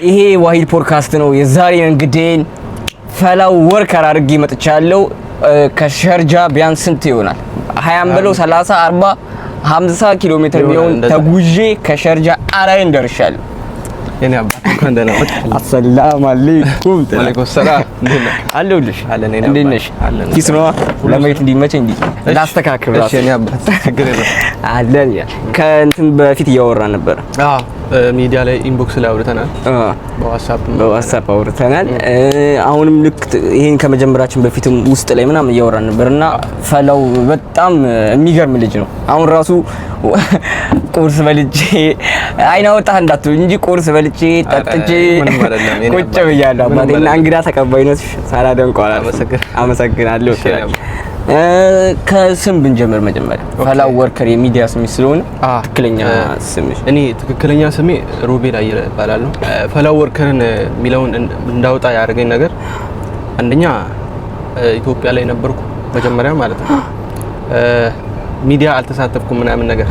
ይሄ ዋሂድ ፖድካስት ነው። የዛሬ እንግዴን ፈላው ወርከር አድርጌ መጥቻለሁ። ከሸርጃ ቢያንስ ስንት ይሆናል? 20 ብለው 30፣ 40፣ 50 ኪሎ ሜትር ቢሆን ተጉዤ ከሸርጃ አራይን ደርሻለሁ። የኔ አባት እንኳን ደህና መጣህ። አሰላም አለይኩም። ወአለይኩም ሰላም። እንዴት ነህ? አለሁልሽ። አለን የኔ እንዴት አባት። ነሽ? አለን። ኪስ ነዋ ለማየት እንዲመቸኝ እንዲህ ላስተካክል እሺ ራሴ። የኔ አባት፣ ችግር የለም። አለን። ከእንትን በፊት እያወራን ነበረ። አዎ፣ ሚዲያ ላይ inbox ላይ አውርተናል። በዋትስአፕ። በዋትስአፕ አውርተናል። አሁንም ልክ ይሄን ከመጀመራችን በፊትም ውስጥ ላይ ምናምን እያወራን ነበር እና ፈላው በጣም የሚገርም ልጅ ነው። አሁን ራሱ ቁርስ በልቼ፣ አይን አወጣህ እንዳትሉ እንጂ፣ ቁርስ በልቼ ጠጥቼ ምንም አይደለም የኔ ቁጭ አባት። ብያለሁ። ምንም አባቴ እና አይደለም። እንግዳ ተቀባይነት ሳላደንቀው አላልፍም። አመሰግናለሁ። እሺ የኔ አባት። ከስም ብንጀምር መጀመሪያ፣ ፈላው ወርከር የሚዲያ ስም ስለሆነ ትክክለኛ ስምሽ? እኔ ትክክለኛ ስሜ ሮቤል አየለ እባላለሁ። ፈላው ወርከርን የሚለውን እንዳወጣ ያደረገኝ ነገር አንደኛ ኢትዮጵያ ላይ ነበርኩ መጀመሪያ ማለት ነው። ሚዲያ አልተሳተፍኩም ምናምን ነገር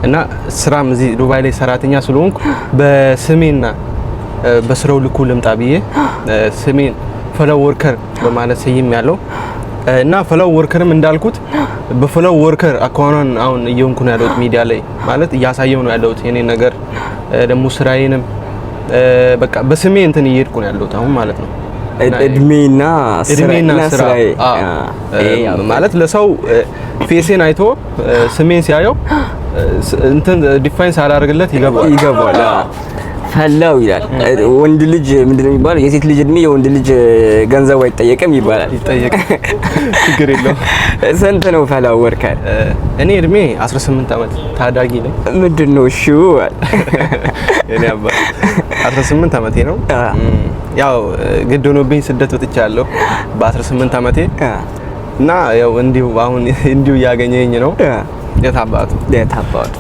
እና ስራም እዚህ ዱባይ ላይ ሰራተኛ ስለሆንኩ በስሜና በስራው ልኩ ልምጣ ብዬ ስሜን ፈላው ወርከር በማለት ሰይም ያለው እና ፈላው ወርከርም እንዳልኩት በፈላው ወርከር አኳኗን አሁን እየሆንኩ ነው ያለሁት፣ ሚዲያ ላይ ማለት እያሳየው ነው ያለሁት የኔ ነገር፣ ደግሞ ስራዬንም በቃ በስሜ እንትን እየሄድኩ ነው ያለሁት አሁን ማለት ነው። እድሜና እድሜና ስራ። ስራዬ። አዎ፣ ማለት ለሰው face ኤን አይቶ ስሜን ሲያየው እንትን define ሳላደርግለት ይገባዋል። ይገባዋል። ፈላው ይላል። ወንድ ልጅ ምንድነው የሚባለው? የሴት ልጅ እድሜ የወንድ ልጅ ገንዘቡ አይጠየቅም ይባላል። ይጠየቅ፣ ችግር የለውም። ስንት ነው ፈላው ወርከር? እኔ እድሜ 18 ዓመት ታዳጊ ነኝ። ምንድን ነው እሺ? እኔ አባት 18 ዓመቴ ነው። ያው ግድ ሆኖብኝ ስደት ወጥቻለሁ በ18 ዓመቴ እና ያው እንዲሁ አሁን እንዲሁ እያገኘኝ ነው። የት አባቱ። የት አባቱ።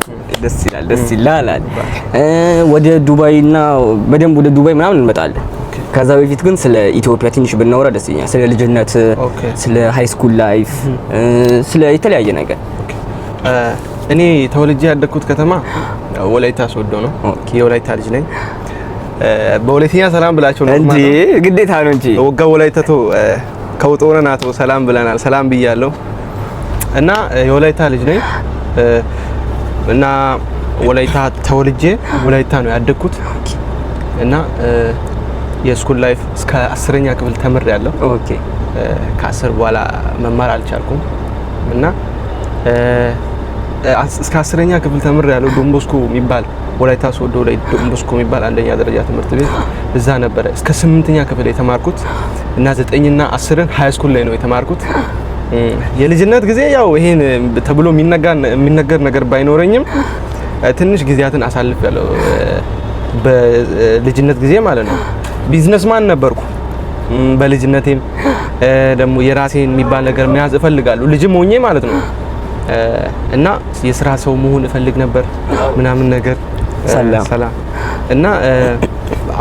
ደስ ይላል፣ ደስ ይላል። ወደ ዱባይ እና በደንብ ወደ ዱባይ ምናምን እንመጣለን። ከዛ በፊት ግን ስለ ኢትዮጵያ ትንሽ ብናወራ ደስ ይለኛል። ስለ ልጅነት፣ ስለ high school life፣ ስለ የተለያየ ነገር። እኔ ተወልጄ ያደግኩት ከተማ ወላይታ ሶዶ ነው። የወላይታ ልጅ ነኝ። በወላይትኛ ሰላም ብላቸው ነው። እንጂ ግዴታ ነው እንጂ። ወጋ ወላይታቶ ከውጦነ ናቶ ሰላም ብለናል። ሰላም ብያለሁ። እና የወላይታ ልጅ ነኝ እና ወላይታ ተወልጄ ወላይታ ነው ያደግኩት እና የ school life እስከ 10ኛ ክፍል ተምሬያለሁ። ከ10 በኋላ መማር አልቻልኩም እና እስከ 10ኛ ክፍል ተምሬያለሁ። ዶንቦስኮ የሚባል፣ ወላይታ ሶዶ ላይ ዶንቦስኮ የሚባል አንደኛ ደረጃ ትምህርት ቤት እዛ ነበረ እስከ 8ኛ ክፍል የተማርኩት እና 9ና 10ን high school ላይ ነው የተማርኩት። የልጅነት ጊዜ ያው ይሄን ተብሎ የሚነገር ነገር ባይኖረኝም ትንሽ ጊዜያትን አሳልፌያለሁ በልጅነት ጊዜ ማለት ነው። Businessman ነበርኩ በልጅነቴም፣ ደግሞ የራሴን የሚባል ነገር መያዝ እፈልጋለሁ ልጅም ሆኜ ማለት ነው። እና የስራ ሰው መሆን እፈልግ ነበር ምናምን ነገር። ሰላም። ሰላም። እና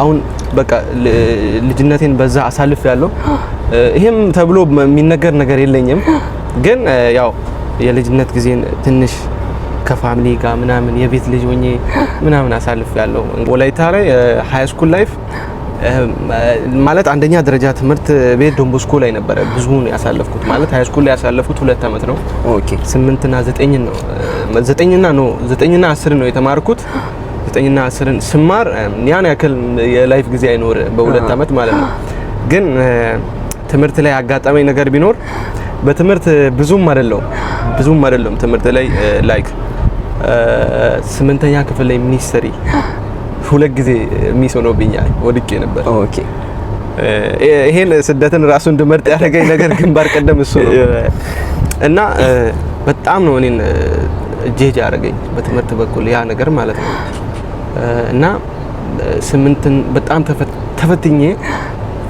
አሁን በቃ ልጅነቴን በዛ አሳልፌያለሁ። ይሄም ተብሎ የሚነገር ነገር የለኝም፣ ግን ያው የልጅነት ጊዜን ትንሽ ከ family ጋር ምናምን የቤት ልጅ ሆኜ ምናምን አሳልፌያለሁ። ወላይታ ላይ high school life ማለት አንደኛ ደረጃ ትምህርት ቤት ዶንቦስኮ ላይ ነበረ ብዙውን ያሳለፍኩት። ማለት high school ላይ ያሳለፍኩት 2 አመት ነው። 8ና 9 ነው፣ 9ና ነው፣ 9ና 10 ነው የተማርኩት። 9ና 10ን ስማር ያን ያክል የ life ጊዜ አይኖር በ2 አመት ማለት ነው። ግን ትምህርት ላይ ያጋጠመኝ ነገር ቢኖር በትምህርት ብዙም አይደለሁም። ትምህርት ላይ like 8ኛ ክፍል ላይ ሚኒስትሪ ሁለት ጊዜ miss ሆኖብኛል፣ ወድቄ ነበር። ይሄን ስደትን ራሱ እንድመርጥ ያደረገኝ ነገር ግንባር ቀደም እሱ ነው እና በጣም ነው እኔን ጄጅ ያደረገኝ በትምህርት በኩል ያ ነገር ማለት ነው። እና 8ን በጣም ተፈትኜ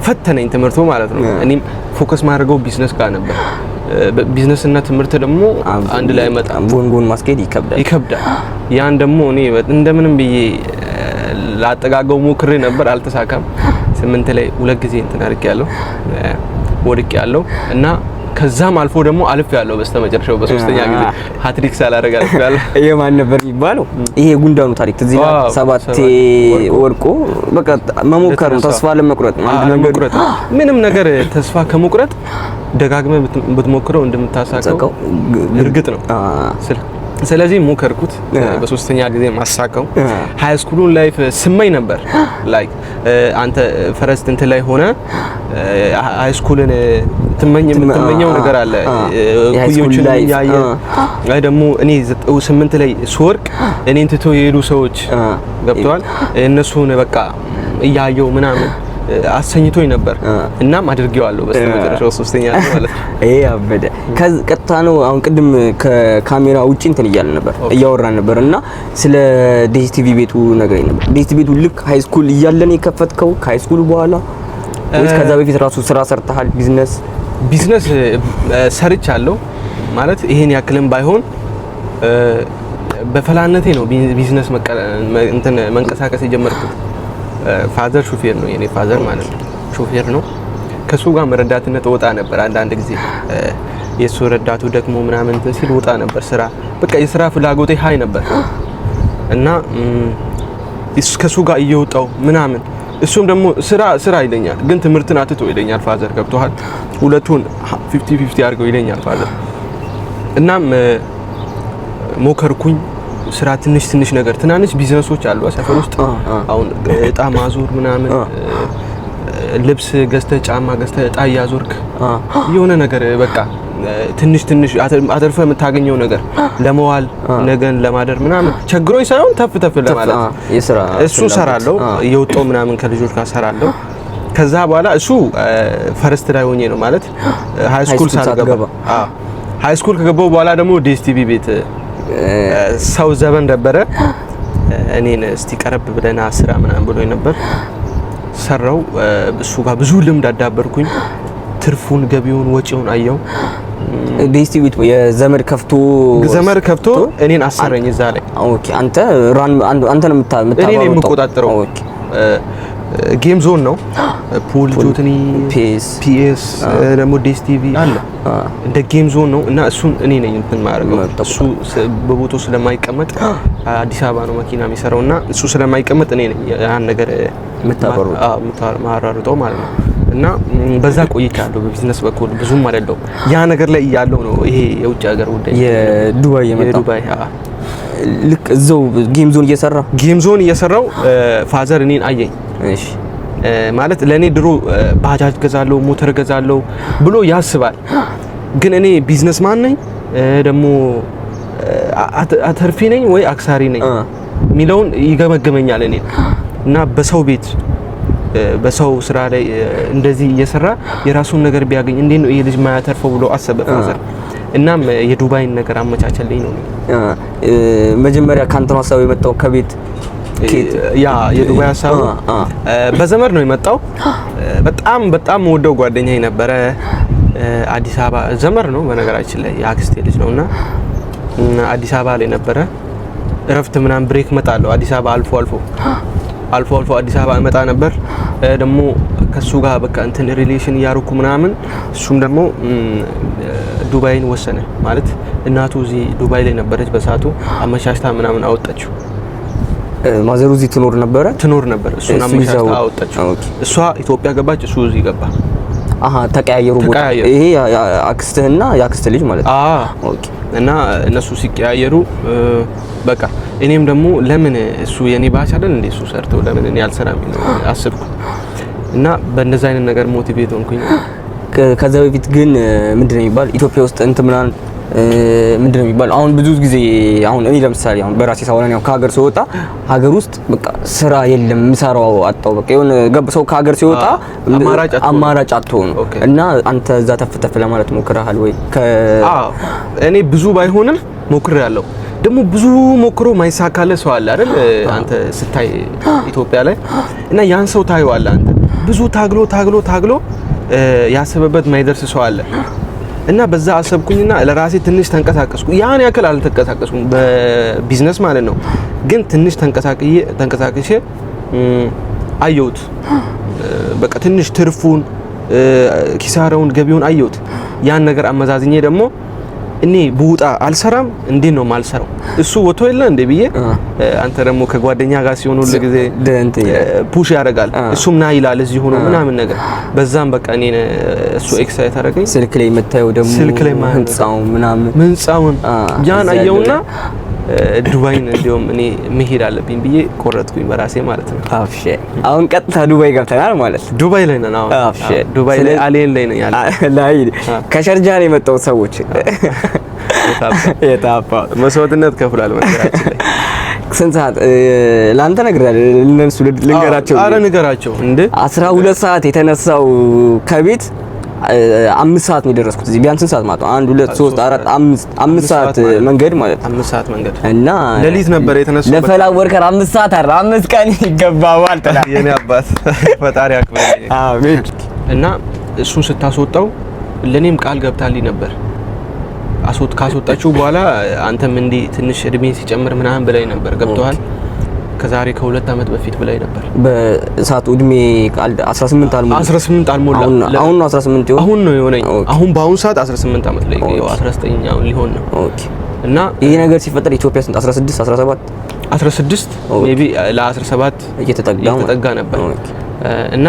ፈተነኝ ትምህርቱ ማለት ነው። እኔም focus ማድረገው ቢዝነስ ጋር ነበር። ቢዝነስ እና ትምህርት ደግሞ አንድ ላይ አይመጣም። ጎን ጎን ማስኬድ ይከብዳል። ይከብዳል። ያን ደግሞ እኔ እንደምንም ብዬ ላጠጋገው ሞክሬ ነበር፣ አልተሳካም። 8 ላይ ሁለት ጊዜ እንትን አድርጌያለሁ፣ ወድቄያለሁ እና ከዛም አልፎ ደግሞ አልፍ ያለው በስተመጨረሻው በሶስተኛ ጊዜ ሀትሪክ ሳላደርግ አልፍ ያለው። የማን ነበር የሚባለው? ይሄ ጉንዳኑ ታሪክ ትዝ ይላል። ሰባቴ ወድቆ በቃ መሞከር ነው፣ ተስፋ ለመቁረጥ ነው። አንድ ነገር ምንም ነገር ተስፋ ከመቁረጥ ደጋግመህ ብትሞክረው እንደምታሳካው እርግጥ ነው። ስለዚህ ሞከርኩት፣ በሶስተኛ ጊዜ ማሳካው። High school ኡን life ስመኝ ነበር። Like አንተ first እንትን ላይ ሆነ high school ን ትመኝ የምትመኘው ነገር አለ። እኩዮችን ያየ አይ ደግሞ እኔ 8 ላይ ስወርቅ እኔን ትቶ የሄዱ ሰዎች ገብተዋል። እነሱን በቃ እያየው ምናምን አሰኝቶኝ ነበር። እናም አድርጌዋለሁ በስተመጨረሻው ሶስተኛ ማለት ነው። ይሄ አበደ። ቀጥታ ነው። አሁን ቅድም ከካሜራ ውጪ እንትን እያልን ነበር፣ እያወራን ነበር እና ስለ ዲኤስቲቪ ቤቱ ነግረኝ ነበር። ዲኤስቲቪ ቤቱ ልክ high school እያለን የከፈትከው ከ high school በኋላ ወይስ ከዛ በፊት ራሱ ስራ ሰርተሃል? ቢዝነስ ቢዝነስ ሰርቻለሁ ማለት ይሄን ያክልም ባይሆን በፈላነቴ ነው ቢዝነስ እንትን መንቀሳቀስ የጀመርኩት። Father ሹፌር ነው፣ የኔ father ማለት ነው፣ ሹፌር ነው። ከሱ ጋር መረዳትነት ወጣ ነበር። አንዳንድ ጊዜ የሱ ረዳቱ ደግሞ ምናምን እንትን ሲል ወጣ ነበር ስራ። በቃ የስራ ፍላጎቴ high ነበር እና ከሱ ጋር እየወጣው ምናምን እሱም ደግሞ ስራ ስራ ይለኛል፣ ግን ትምህርትን አትቶ ይለኛል father። ገብቶሃል? ሁለቱን 50 50 አድርገው ይለኛል father። እናም ሞከርኩኝ ስራ፣ ትንሽ ትንሽ ነገር፣ ትናንሽ ቢዝነሶች አሉ ሰፈር ውስጥ፣ አሁን እጣ ማዞር ምናምን፣ ልብስ ገዝተህ ጫማ ገዝተህ እጣ እያዞርክ የሆነ ነገር በቃ ትንሽ ትንሽ አተርፈህ የምታገኘው ነገር ለመዋል ነገን ለማደር ምናምን ቸግሮኝ ሳይሆን ተፍ ተፍ ለማለት እሱ ሰራለሁ፣ እየወጣሁ ምናምን ከልጆች ጋር ሰራለሁ። ከዛ በኋላ እሱ first ላይ ሆኜ ነው ማለት high school ሳልገባ። High school ከገባሁ በኋላ ደግሞ ዲኤስቲቪ ቤት ሰው ዘበን ነበረ። እኔን እስቲ ቀረብ ብለና ስራ ምናምን ብሎኝ ነበር። ሰራው። እሱ ጋር ብዙ ልምድ አዳበርኩኝ። ትርፉን፣ ገቢውን፣ ወጪውን አየው። ዲኤስቲቪ ቤት የዘመድ ከፍቶ ዘመድ ከፍቶ እኔን አሰረኝ እዛ ላይ። Okay፣ አንተ run አንተ ነው የምታባረው? እኔ ነኝ የምቆጣጠረው። Okay። Game zone ነው። Pool፣ ጆትኒ፣ PS ደግሞ ዲኤስቲቪ አለ። እንደ game zone ነው እና እሱን እኔ ነኝ እንትን የማደርገው። እሱ በቦታው ስለማይቀመጥ፣ አዲስ አበባ ነው መኪና የሚሰራው እና እሱ ስለማይቀመጥ እኔ ነኝ ያን ነገር የማራርጠው ማለት ነው። እና በዛ ቆይቻለሁ። በቢዝነስ በኩል ብዙም አይደለሁም። ያ ነገር ላይ እያለሁ ነው ይሄ የውጭ ሀገር ጉዳይ የዱባይ የመጣው። የዱባይ። ልክ እዛው game zone እየሰራ Game zone እየሰራው father እኔን አየኝ። እሺ። ማለት ለእኔ ድሮ ባጃጅ ገዛለሁ፣ ሞተር ገዛለሁ ብሎ ያስባል። ግን እኔ business man ነኝ ደግሞ አተርፊ ነኝ ወይ አክሳሪ ነኝ የሚለውን ይገመግመኛል እኔ። እና በሰው ቤት በሰው ስራ ላይ እንደዚህ እየሰራ የራሱን ነገር ቢያገኝ እንዴት ነው ይሄ ልጅ ማያተርፈው ብሎ አሰበ father። እናም የዱባይን ነገር አመቻቸልኝ ነው። መጀመሪያ ካንተ ነው ሀሳቡ የመጣው ከቤት? ያ የዱባይ ሀሳቡ በዘመድ ነው የመጣው። በጣም በጣም ወደው ጓደኛዬ ነበረ። አዲስ አበባ ዘመድ ነው በነገራችን ላይ፣ የአክስቴ ልጅ ነውና አዲስ አበባ ላይ ነበረ። እረፍት ምናምን break እመጣለሁ አዲስ አበባ፣ አልፎ አልፎ አልፎ አልፎ አዲስ አበባ እመጣ ነበር። ደግሞ ከሱ ጋር በቃ እንትን relation እያደረኩ ምናምን እሱም ደግሞ ዱባይን ወሰነ። ማለት እናቱ እዚህ ዱባይ ላይ ነበረች በሰዓቱ፣ አመቻችታ ምናምን አወጣችው። ማዘሩ እዚህ ትኖር ነበረ? ትኖር ነበር። እሱን አመቻችታ አወጣችው። እሷ ኢትዮጵያ ገባች፣ እሱ እዚህ ገባ። አሃ፣ ተቀያየሩ ቦታ። ይሄ አክስትህና የአክስት ልጅ ማለት ነው። Okay። እና እነሱ ሲቀያየሩ በቃ እኔም ደግሞ ለምን እሱ የኔ batch አይደል እንዴ፣ እሱ ሰርተው ለምን እኔ አልሰራም አስብኩ እና በእንደዛ አይነት ነገር motivate ሆንኩኝ። ከዛ በፊት ግን ምንድነው የሚባል ኢትዮጵያ ውስጥ እንትን ምናምን ምንድነው የሚባል አሁን ብዙ ጊዜ አሁን እኔ ለምሳሌ አሁን በራሴ ሳወራ ያው ከሀገር ስወጣ ሀገር ውስጥ በቃ ስራ የለም፣ የምሰራው አጣው። በቃ የሆነ ሰው ከሀገር ሲወጣ አማራጭ አጥቶ ነው። እና አንተ እዛ ተፍ ተፍ ለማለት ሞክረሃል ወይ? አዎ፣ እኔ ብዙ ባይሆንም ሞክሬያለሁ። ደግሞ ብዙ ሞክሮ ማይሳካለ ሰው አለ አይደል? አንተ ስታይ ኢትዮጵያ ላይ እና ያን ሰው ታየዋለህ። አንተ ብዙ ታግሎ ታግሎ ታግሎ ያሰበበት ማይደርስ ሰው አለ። እና በዛ አሰብኩኝና ለራሴ ትንሽ ተንቀሳቀስኩ። ያን ያክል አልተንቀሳቀስኩም በቢዝነስ ማለት ነው፣ ግን ትንሽ ተንቀሳቅሼ አየሁት። በቃ ትንሽ ትርፉን ኪሳራውን ገቢውን አየሁት። ያን ነገር አመዛዝኜ ደግሞ እኔ ብውጣ አልሰራም፣ እንዴት ነው የማልሰራው? እሱ ወጥቶ የለ እንዴ ብዬ፣ አንተ ደግሞ ከጓደኛ ጋር ሲሆን ሁሉ ጊዜ push ያደርጋል፣ እሱም ና ይላል እዚህ ሆኖ ምናምን ነገር። በዛም በቃ እኔ እሱ excite አደረገኝ። ስልክ ላይ የምታየው ደግሞ ስልክ ላይ ህንጻው ምናምን ህንጻውን ያን አየውና ዱባይን እንዲያውም እኔ መሄድ አለብኝ ብዬ ቆረጥኩኝ በራሴ ማለት ነው። አፍሼ አሁን ቀጥታ ዱባይ ገብተናል ማለት ነው። ዱባይ ላይ ነን አሁን። አፍሼ ዱባይ ላይ አሌን ላይ ነን ያለ ላይ ከሸርጃ ነው የመጣው ሰዎች የታባ መስዋዕትነት ከፍሏል። ነገራችን ላይ ስንት ሰዓት ለአንተ ነግሬሃለሁ፣ ለእነሱ ልንገራቸው። አረ ንገራቸው እንዴ። 12 ሰዓት የተነሳው ከቤት 5 ሰዓት ነው የደረስኩት እዚህ። ቢያንስ ስንት ሰዓት ማለት ነው? 1 2 3 4 5 5 ሰዓት መንገድ ማለት ነው። 5 ሰዓት መንገድ እና ሌሊት ነበር የተነሳው። ለፈላ ወርከር 5 ሰዓት አይደል 5 ቀን ይገባዋል ትላለህ። የኔ አባት ፈጣሪ አክብረኝ። አሜን። እና እሱን ስታስወጣው ለኔም ቃል ገብታልኝ ነበር። ካስወጣችሁ በኋላ አንተም እንዲህ ትንሽ እድሜ ሲጨምር ምናምን ብላኝ ነበር። ገብተዋል። ከዛሬ ከ2 ዓመት በፊት ብላኝ ነበር። በሰዓቱ እድሜ 18 አልሞላ 18 አልሞላ። አሁን ነው 18 ይሆን? አሁን ነው የሆነኝ። አሁን በአሁን ሰዓት 18 ዓመት ላይ 19 አሁን ሊሆን ነው። okay። እና ይሄ ነገር ሲፈጠር ኢትዮጵያ ስንት 16 17 16 maybe ለ17 እየተጠጋ ነበር። እና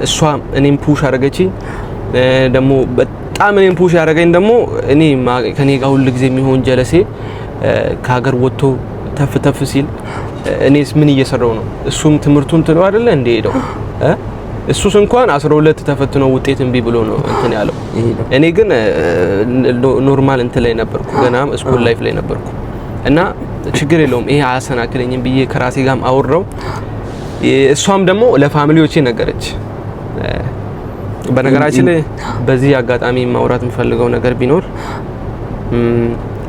እሷ እኔም push አደረገችኝ። ደግሞ በጣም እኔም push ያደረገኝ ደግሞ እኔ ከኔ ጋር ሁል ጊዜ የሚሆን ጀለሴ ከሀገር ወጥቶ ተፍ ተፍ ሲል እኔስ ምን እየሰራው ነው? እሱም ትምህርቱን ትለው አይደለ እንደ ሄደው እሱስ እንኳን 12 ተፈትኖ ውጤት እምቢ ብሎ ነው እንትን ያለው። እኔ ግን normal እንትን ላይ ነበርኩ፣ ገና school life ላይ ነበርኩ። እና ችግር የለውም ይሄ አያሰናክለኝም ብዬ ከራሴ ጋርም አወራው። እሷም ደግሞ ለ family ዎቼ ነገረች። በነገራችን ላይ በዚህ አጋጣሚ ማውራት የምፈልገው ነገር ቢኖር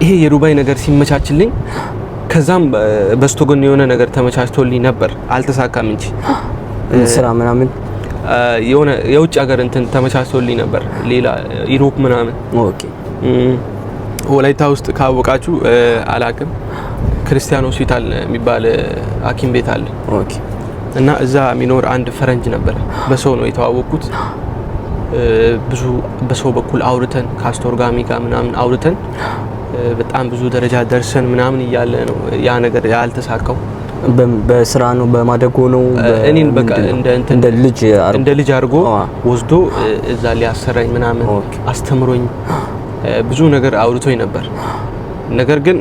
ይሄ የዱባይ ነገር ሲመቻችልኝ ከዛም በስተጎን የሆነ ነገር ተመቻችቶልኝ ነበር፣ አልተሳካም እንጂ ስራ ምናምን የሆነ የውጭ ሀገር እንትን ተመቻችቶልኝ ነበር፣ ሌላ Europe ምናምን። okay። ወላይታ ውስጥ ካወቃችሁ አላቅም፣ ክርስቲያን ሆስፒታል የሚባል ሐኪም ቤት አለ። okay። እና እዛ የሚኖር አንድ ፈረንጅ ነበር፣ በሰው ነው የተዋወቅኩት። ብዙ በሰው በኩል አውርተን ከአስተርጓሚ ጋር ምናምን አውርተን በጣም ብዙ ደረጃ ደርሰን ምናምን እያለ ነው ያ ነገር ያልተሳካው። በስራ ነው በማደጎ ነው። እኔን በቃ እንደ ልጅ እንደ ልጅ አድርጎ ወስዶ እዛ ሊያሰራኝ ምናምን አስተምሮኝ ብዙ ነገር አውርቶኝ ነበር። ነገር ግን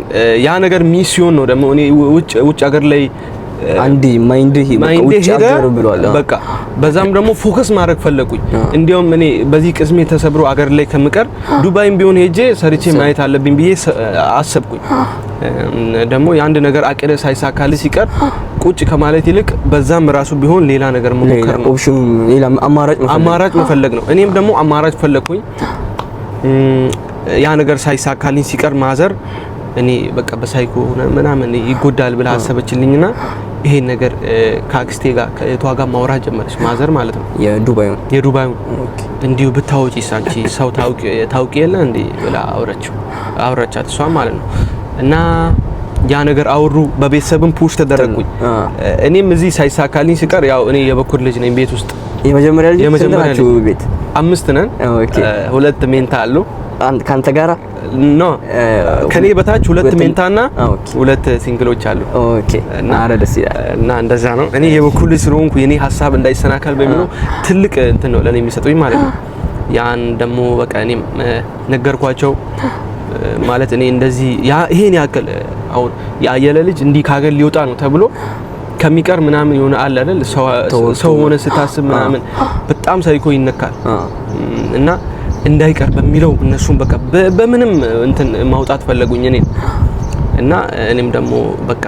ያ ነገር miss ሲሆን ነው ደግሞ እኔ ውጭ ሀገር ላይ አንዲ mind ውጭ ሀገር ብሏል። በቃ በዛም ደግሞ focus ማድረግ ፈለኩኝ። እንዲያውም እኔ በዚህ ቅስሜ ተሰብሮ አገር ላይ ከምቀር ዱባይም ቢሆን ሄጄ ሰርቼ ማየት አለብኝ ብዬ አሰብኩኝ። ደግሞ የአንድ ነገር አቅደ ሳይሳካልህ ሲቀር ቁጭ ከማለት ይልቅ በዛም ራሱ ቢሆን ሌላ ነገር መሞከር ነው፣ option ሌላ አማራጭ መፈለግ ነው። እኔም ደግሞ አማራጭ ፈለኩኝ። ያ ነገር ሳይሳካልኝ ሲቀር mother እኔ በቃ በሳይኮ ምናምን ይጎዳል ብላ አሰበችልኝና ይሄን ነገር ከአክስቴ ጋር ከእህቷ ጋር ማውራት ጀመረች፣ mother ማለት ነው። የዱባዩን እንዲሁ ብታወጪ አንቺ ሰው ታውቂ የለ እንዴ ብላ አውራቻት እሷ ማለት ነው። እና ያ ነገር አወሩ፣ በቤተሰብም push ተደረግኩኝ። እኔም እዚህ ሳይሳካልኝ ሲቀር ያው እኔ የበኩር ልጅ ነኝ ቤት ውስጥ የመጀመሪያ ልጅ ቤት 5 ነን። 2 ሜንታ አሉ። ካንተ ጋራ no ከኔ በታች 2 ሜንታና 2 single ኦች አሉ። okay። እና አረ ደስ ይላል። እና እንደዛ ነው። እኔ የበኩል ልጅ ስለሆንኩ የኔ ሀሳብ እንዳይሰናከል በሚለው ትልቅ እንትን ነው ለኔ የሚሰጡኝ ማለት ነው። ያን ደግሞ በቃ እኔም ነገርኳቸው ማለት እኔ እንደዚህ ይሄን ያክል አሁን ያየለ ልጅ እንዲህ ካገር ሊወጣ ነው ተብሎ ከሚቀር ምናምን የሆነ አለ አይደል ሰው ሆነ ስታስብ ምናምን በጣም ሳይኮ ይነካል እና እንዳይቀር በሚለው እነሱም በቃ በምንም እንትን ማውጣት ፈለጉኝ እኔ እና እኔም ደግሞ በቃ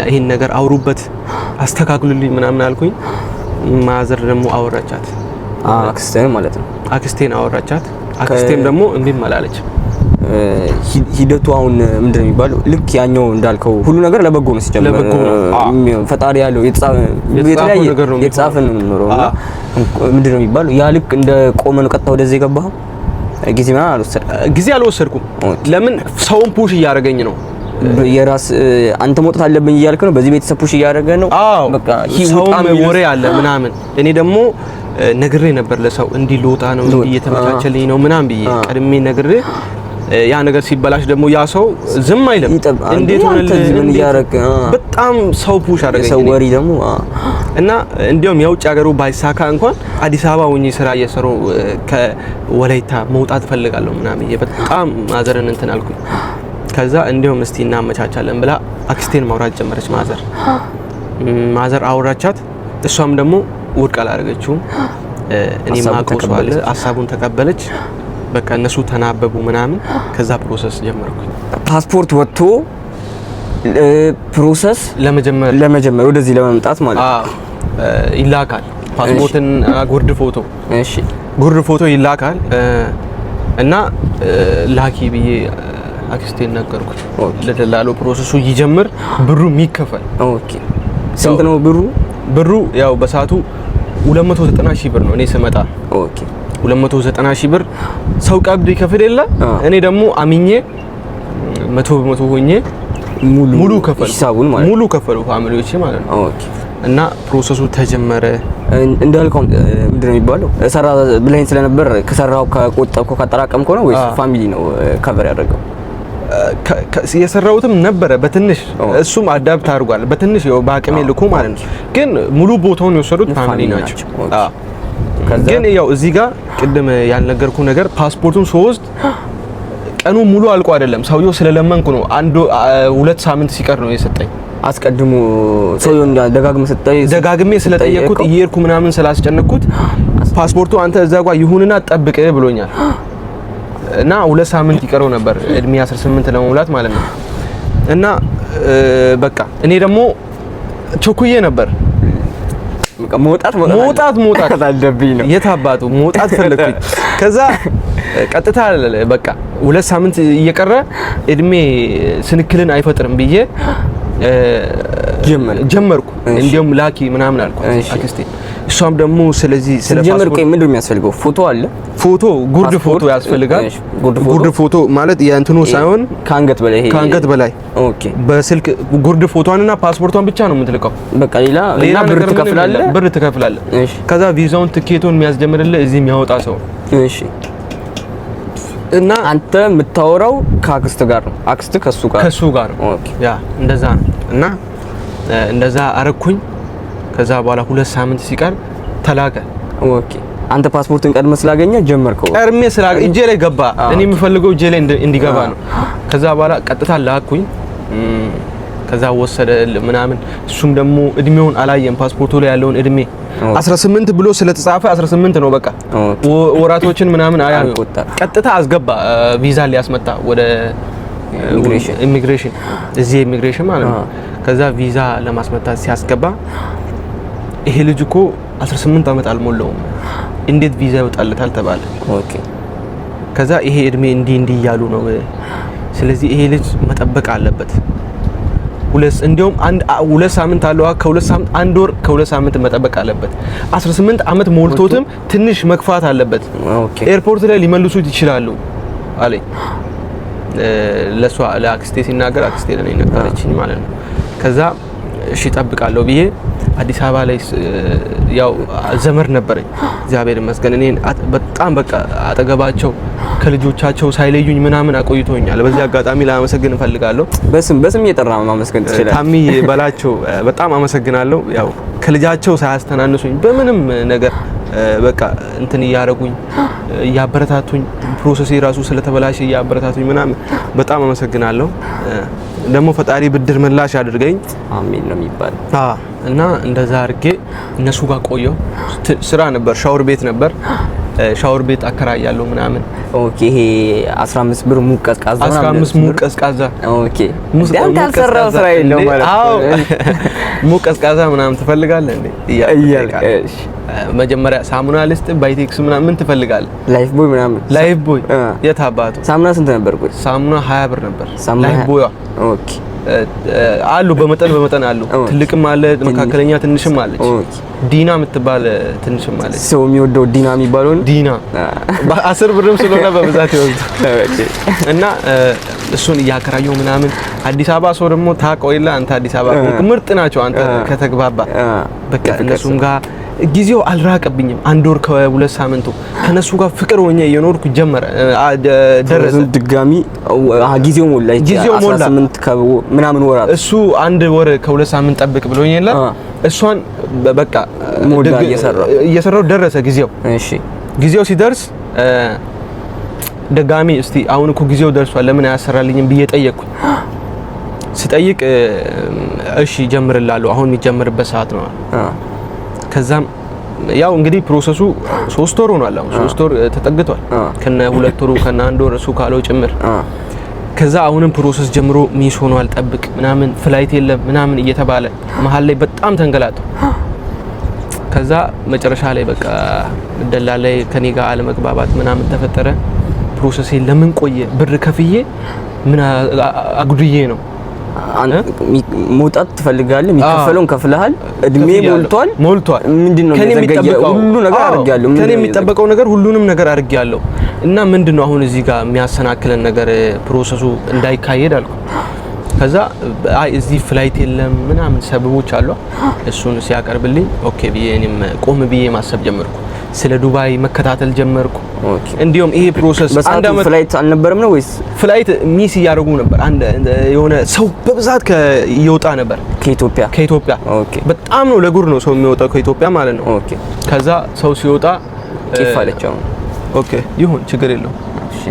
ይሄን ነገር አውሩበት አስተካክሉልኝ ምናምን አልኩኝ። mother ደግሞ አወራቻት፣ አክስቴን ማለት ነው። አክስቴን አወራቻት። አክስቴም ደግሞ እምቢም አላለች። ሂደቱ አሁን ምንድነው የሚባለው? ልክ ያኛው እንዳልከው ሁሉ ነገር ለበጎ ነው ሲጀምር፣ ለበጎ ነው ፈጣሪ ያለው የተጻፈ ነው የሚኖረው እና ምንድነው የሚባለው? ያ ልክ እንደ ቆመ ነው ቀጥታ ወደዚህ የገባኸው። ጊዜ ምናምን አልወሰድኩም፣ ጊዜ አልወሰድኩም። ለምን ሰውን push እያደረገኝ ነው። የራስ አንተ መውጣት አለብኝ እያልክ ነው። በዚህ ቤተሰብ push እያደረገ ነው። አዎ በቃ ሰውም ወሬ አለ ምናምን። እኔ ደግሞ ነግሬ ነበር ለሰው እንዲህ ልወጣ ነው እንዲህ እየተመቻቸልኝ ነው ምናምን ብዬ ቀድሜ ነግሬ፣ ያ ነገር ሲበላሽ ደግሞ ያ ሰው ዝም አይልም። እንዴት ሆነልህ? ምን እያደረግህ? በጣም ሰው push አደረገኝ። የሰው ወሬ ደግሞ እና እንዲያውም የውጭ ሀገሩ ባይሳካ እንኳን አዲስ አበባ ሆኜ ስራ እየሰሩ ከወላይታ መውጣት እፈልጋለሁ ምናምን ብዬ በጣም mother ን እንትን አልኩኝ። ከዛ እንዲያውም እስቲ እናመቻቻለን ብላ አክስቴን ማውራት ጀመረች። mother አውራቻት። እሷም ደግሞ ውድቅ አላደረገችውም። እኔ ማውቀው ሰው አለ፣ ሀሳቡን ተቀበለች። በቃ እነሱ ተናበቡ ምናምን። ከዛ process ጀመርኩኝ። ፓስፖርት ወጥቶ process ለመጀመር ወደዚህ ለመምጣት ማለት ነው። ይላካል። ፓስፖርትን ጉርድ ፎቶ፣ እሺ፣ ጉርድ ፎቶ ይላካል እና ላኪ ብዬ አክስቴን ነገርኩት። ለደላሎ process ኡ ይጀምር፣ ብሩ ይከፈል። okay፣ ስንት ነው ብሩ? ብሩ ያው በሰዓቱ 290 ሺህ ብር ነው እኔ ስመጣ። okay፣ 290 ሺህ ብር ሰው ቀብድ ይከፍል የለ፣ እኔ ደግሞ አምኜ 100% ሆኜ ሙሉ ከፈሉ፣ ሂሳቡን ማለት ሙሉ ከፈሉ family ዎቼ ማለት ነው። okay። እና process ኡ ተጀመረ። እንዳልከው ምንድን ነው የሚባለው ሰራ ብለኸኝ ስለነበር ከሰራው ከቆጠብከው ካጠራቀምከው ነው ወይስ family ነው cover ያደረገው? የሰራሁትም ነበረ በትንሽ፣ እሱም adapt አድርጓል በትንሽ ያው በአቅሜ ልኩ ማለት ነው። ግን ሙሉ ቦታውን የወሰዱት family ናቸው። ግን ያው እዚህ ጋር ቅድም ያልነገርኩ ነገር ፓስፖርቱን ስወስድ ቀኑ ሙሉ አልቆ አይደለም፣ ሰውየው ስለለመንኩ ነው። አንድ 2 ሳምንት ሲቀር ነው የሰጠኝ። አስቀድሞ ሰውየው ደጋግሜ ስለጠየቅኩት እየሄድኩ ምናምን ስላስጨነቅኩት ፓስፖርቱ አንተ እዛ ጓ ይሁንና ጠብቅ ብሎኛል። እና 2 ሳምንት ይቀረው ነበር እድሜ 18 ለመሙላት ማለት ነው። እና በቃ እኔ ደግሞ ቸኩዬ ነበር። መውጣት መውጣት አለብኝ ነው የታባቱ መውጣት ፈለኩኝ። ከዛ ቀጥታ በቃ 2 ሳምንት እየቀረ እድሜ ስንክልን አይፈጥርም ብዬ ጀመርኩ። እንዲያውም ላኪ ምናምን አልኳት አክስቴ። እሷም ደግሞ ስለዚህ ስለ ፓስፖርት ምንድን ነው የሚያስፈልገው? ፎቶ አለ፣ ፎቶ ጉርድ ፎቶ ያስፈልጋል። ጉርድ ፎቶ ማለት የእንትኑ ሳይሆን ከአንገት በላይ፣ ይሄ ከአንገት በላይ። okay። በስልክ ጉርድ ፎቶዋንና ፓስፖርቷን ብቻ ነው የምትልከው። በቃ ሌላ እና ብር ትከፍላለህ፣ ብር ትከፍላለህ። ከዛ ቪዛውን ትኬቱን የሚያስጀምርልህ እዚህ የሚያወጣ ሰው። እሺ። እና አንተ የምታወራው ከአክስት ጋር ነው፣ አክስት ከሱ ጋር ከሱ ጋር ነው። okay። yeah እንደዛ ነው። እና እንደዛ አረኩኝ። ከዛ በኋላ 2 ሳምንት ሲቀር ተላከ። okay። አንተ ፓስፖርትን ቀድመህ ስላገኘህ ጀመርከው? ቀድሜ ስላገኘ እጄ ላይ ገባ። እኔ የምፈልገው እጄ ላይ እንዲገባ ነው። ከዛ በኋላ ቀጥታ ላኩኝ። ከዛ ወሰደ ምናምን። እሱም ደግሞ እድሜውን አላየም። ፓስፖርቱ ላይ ያለውን እድሜ 18 ብሎ ስለተጻፈ 18 ነው በቃ። ወራቶችን ምናምን አያዩ። ቀጥታ አስገባ። ቪዛ ሊያስመጣ ወደ ኢሚግሬሽን፣ እዚህ ኢሚግሬሽን ማለት ነው። ከዛ ቪዛ ለማስመጣት ሲያስገባ ይሄ ልጅ እኮ 18 ዓመት አልሞላውም እንዴት ቪዛ ይወጣለታል ተባለ። okay። ከዛ ይሄ እድሜ እንዲህ እንዲህ እያሉ ነው፣ ስለዚህ ይሄ ልጅ መጠበቅ አለበት። እንዲያውም 2 ሳምንት አለው፣ ከ2 ሳምንት 1 ወር ከ2 ሳምንት መጠበቅ አለበት። 18 ዓመት ሞልቶትም ትንሽ መግፋት አለበት። okay። ኤርፖርት ላይ ሊመልሱት ይችላሉ አለኝ። ለሷ ለአክስቴ ሲናገር አክስቴ ለኔ ነገረችኝ ማለት ነው። ከዛ እሺ እጠብቃለሁ ብዬ አዲስ አበባ ላይ ያው ዘመድ ነበረኝ፣ እግዚአብሔር ይመስገን። እኔን በጣም በቃ አጠገባቸው ከልጆቻቸው ሳይለዩኝ ምናምን አቆይቶኛል። በዚህ አጋጣሚ ላመሰግን እፈልጋለሁ። በስም በስም እየጠራ ማመስገን ትችላለህ። ታሚ በላቸው በጣም አመሰግናለሁ። ያው ከልጃቸው ሳያስተናንሱኝ በምንም ነገር በቃ እንትን እያረጉኝ እያበረታቱኝ፣ process ኤ ራሱ ስለተበላሸ እያበረታቱኝ ምናምን በጣም አመሰግናለሁ። ደግሞ ፈጣሪ ብድር ምላሽ አድርገኝ፣ አሜን ነው የሚባለው። እና እንደዛ አድርጌ እነሱ ጋር ቆየሁ። ስራ ነበር፣ ሻወር ቤት ነበር፣ ሻወር ቤት አከራያለሁ ምናምን። okay። ይሄ 15 ብር ሙቅ ቀዝቃዛ፣ 15 ሙቅ ቀዝቃዛ። okay። አንተ ያልሰራው ስራ የለውም ማለት ነው። አዎ፣ ሙቅ ቀዝቃዛ ምናምን ትፈልጋለህ እንዴ እያልክ። መጀመሪያ ሳሙና ልስጥ፣ ባይቴክስ ምናምን ምን ትፈልጋለህ? ላይፍ ቦይ ምናምን። ላይፍ ቦይ የት አባቱ። ሳሙና ስንት ነበር? ቆይ ሳሙና 20 ብር ነበር ላይፍ ቦይ። okay። አሉ በመጠን በመጠን አሉ። ትልቅም አለ፣ መካከለኛ፣ ትንሽም አለች። ዲና የምትባል ትንሽም አለች። ሰው የሚወደው ዲና የሚባለው ዲና 10 ብርም ስለሆነ በብዛት ይወስዱ እና እሱን እያከራየሁ ምናምን። አዲስ አበባ ሰው ደግሞ ታውቀው የለ አንተ አዲስ አበባ ምርጥ ናቸው። አንተ ከተግባባ በቃ እነሱም ጋር ጊዜው አልራቀብኝም። 1 ወር ከ2 ሳምንቱ ከነሱ ጋር ፍቅር ሆኜ እየኖርኩ ጀመረ ደረሰ። ድጋሚ ጊዜው ሞላ። ጊዜው ሞላ። 18 ምናምን ወራት። እሱ 1 ወር ከ2 ሳምንት ጠብቅ ብሎኝ የለ፣ እሷን በቃ ሞላ እየሰራው። እየሰራው ደረሰ ጊዜው። ጊዜው ሲደርስ ድጋሚ እስቲ አሁን እኮ ጊዜው ደርሷል፣ ለምን አያሰራልኝም ብዬ ጠየቅኩኝ። ስጠይቅ እሺ ጀምርላለሁ፣ አሁን የሚጀምርበት ሰዓት ነው። ከዛም ያው እንግዲህ process ኡ 3 ወር ሆኗል። አሁን 3 ወር ተጠግቷል፣ ከነ 2 ወሩ ከነ 1 ወር እሱ ካለው ጭምር። ከዛ አሁንም process ጀምሮ miss ሆኗል፣ ጠብቅ ምናምን፣ flight የለም ምናምን እየተባለ መሀል ላይ በጣም ተንገላቱ። ከዛ መጨረሻ ላይ በቃ ደላላ ላይ ከኔ ጋር አለመግባባት ምናምን ተፈጠረ። Process ኤ ለምን ቆየ? ብር ከፍዬ ምን አጉድዬ ነው? መውጣት ትፈልጋለህ? የሚከፈለውን ከፍለሃል። እድሜ ሞልቷል። ሞልቷል። ምንድነው ከኔ የሚጠበቀው? ሁሉ ነገር አድርጌያለሁ። ከኔ የሚጠበቀው ነገር ሁሉንም ነገር አድርጌያለሁ። እና ምንድነው አሁን እዚህ ጋር የሚያሰናክለን ነገር process ኡ እንዳይካሄድ አልኩ። ከዛ አይ እዚህ flight የለም ምናምን ሰበቦች አሉ። እሱን ሲያቀርብልኝ okay ብዬ እኔም ቆም ብዬ ማሰብ ጀመርኩ። ስለ ዱባይ መከታተል ጀመርኩ። እንዲሁም ይሄ process 1 አመት flight አልነበረም ነው ወይስ? Flight miss እያደረጉ ነበር። አንድ የሆነ ሰው በብዛት እየወጣ ነበር። ከኢትዮጵያ? ከኢትዮጵያ። በጣም ነው፣ ለጉድ ነው ሰው የሚወጣው ከኢትዮጵያ ማለት ነው። ከዛ ሰው ሲወጣ ቂፍ አለች አሁን። Okay ይሁን፣ ችግር የለውም። እሺ፣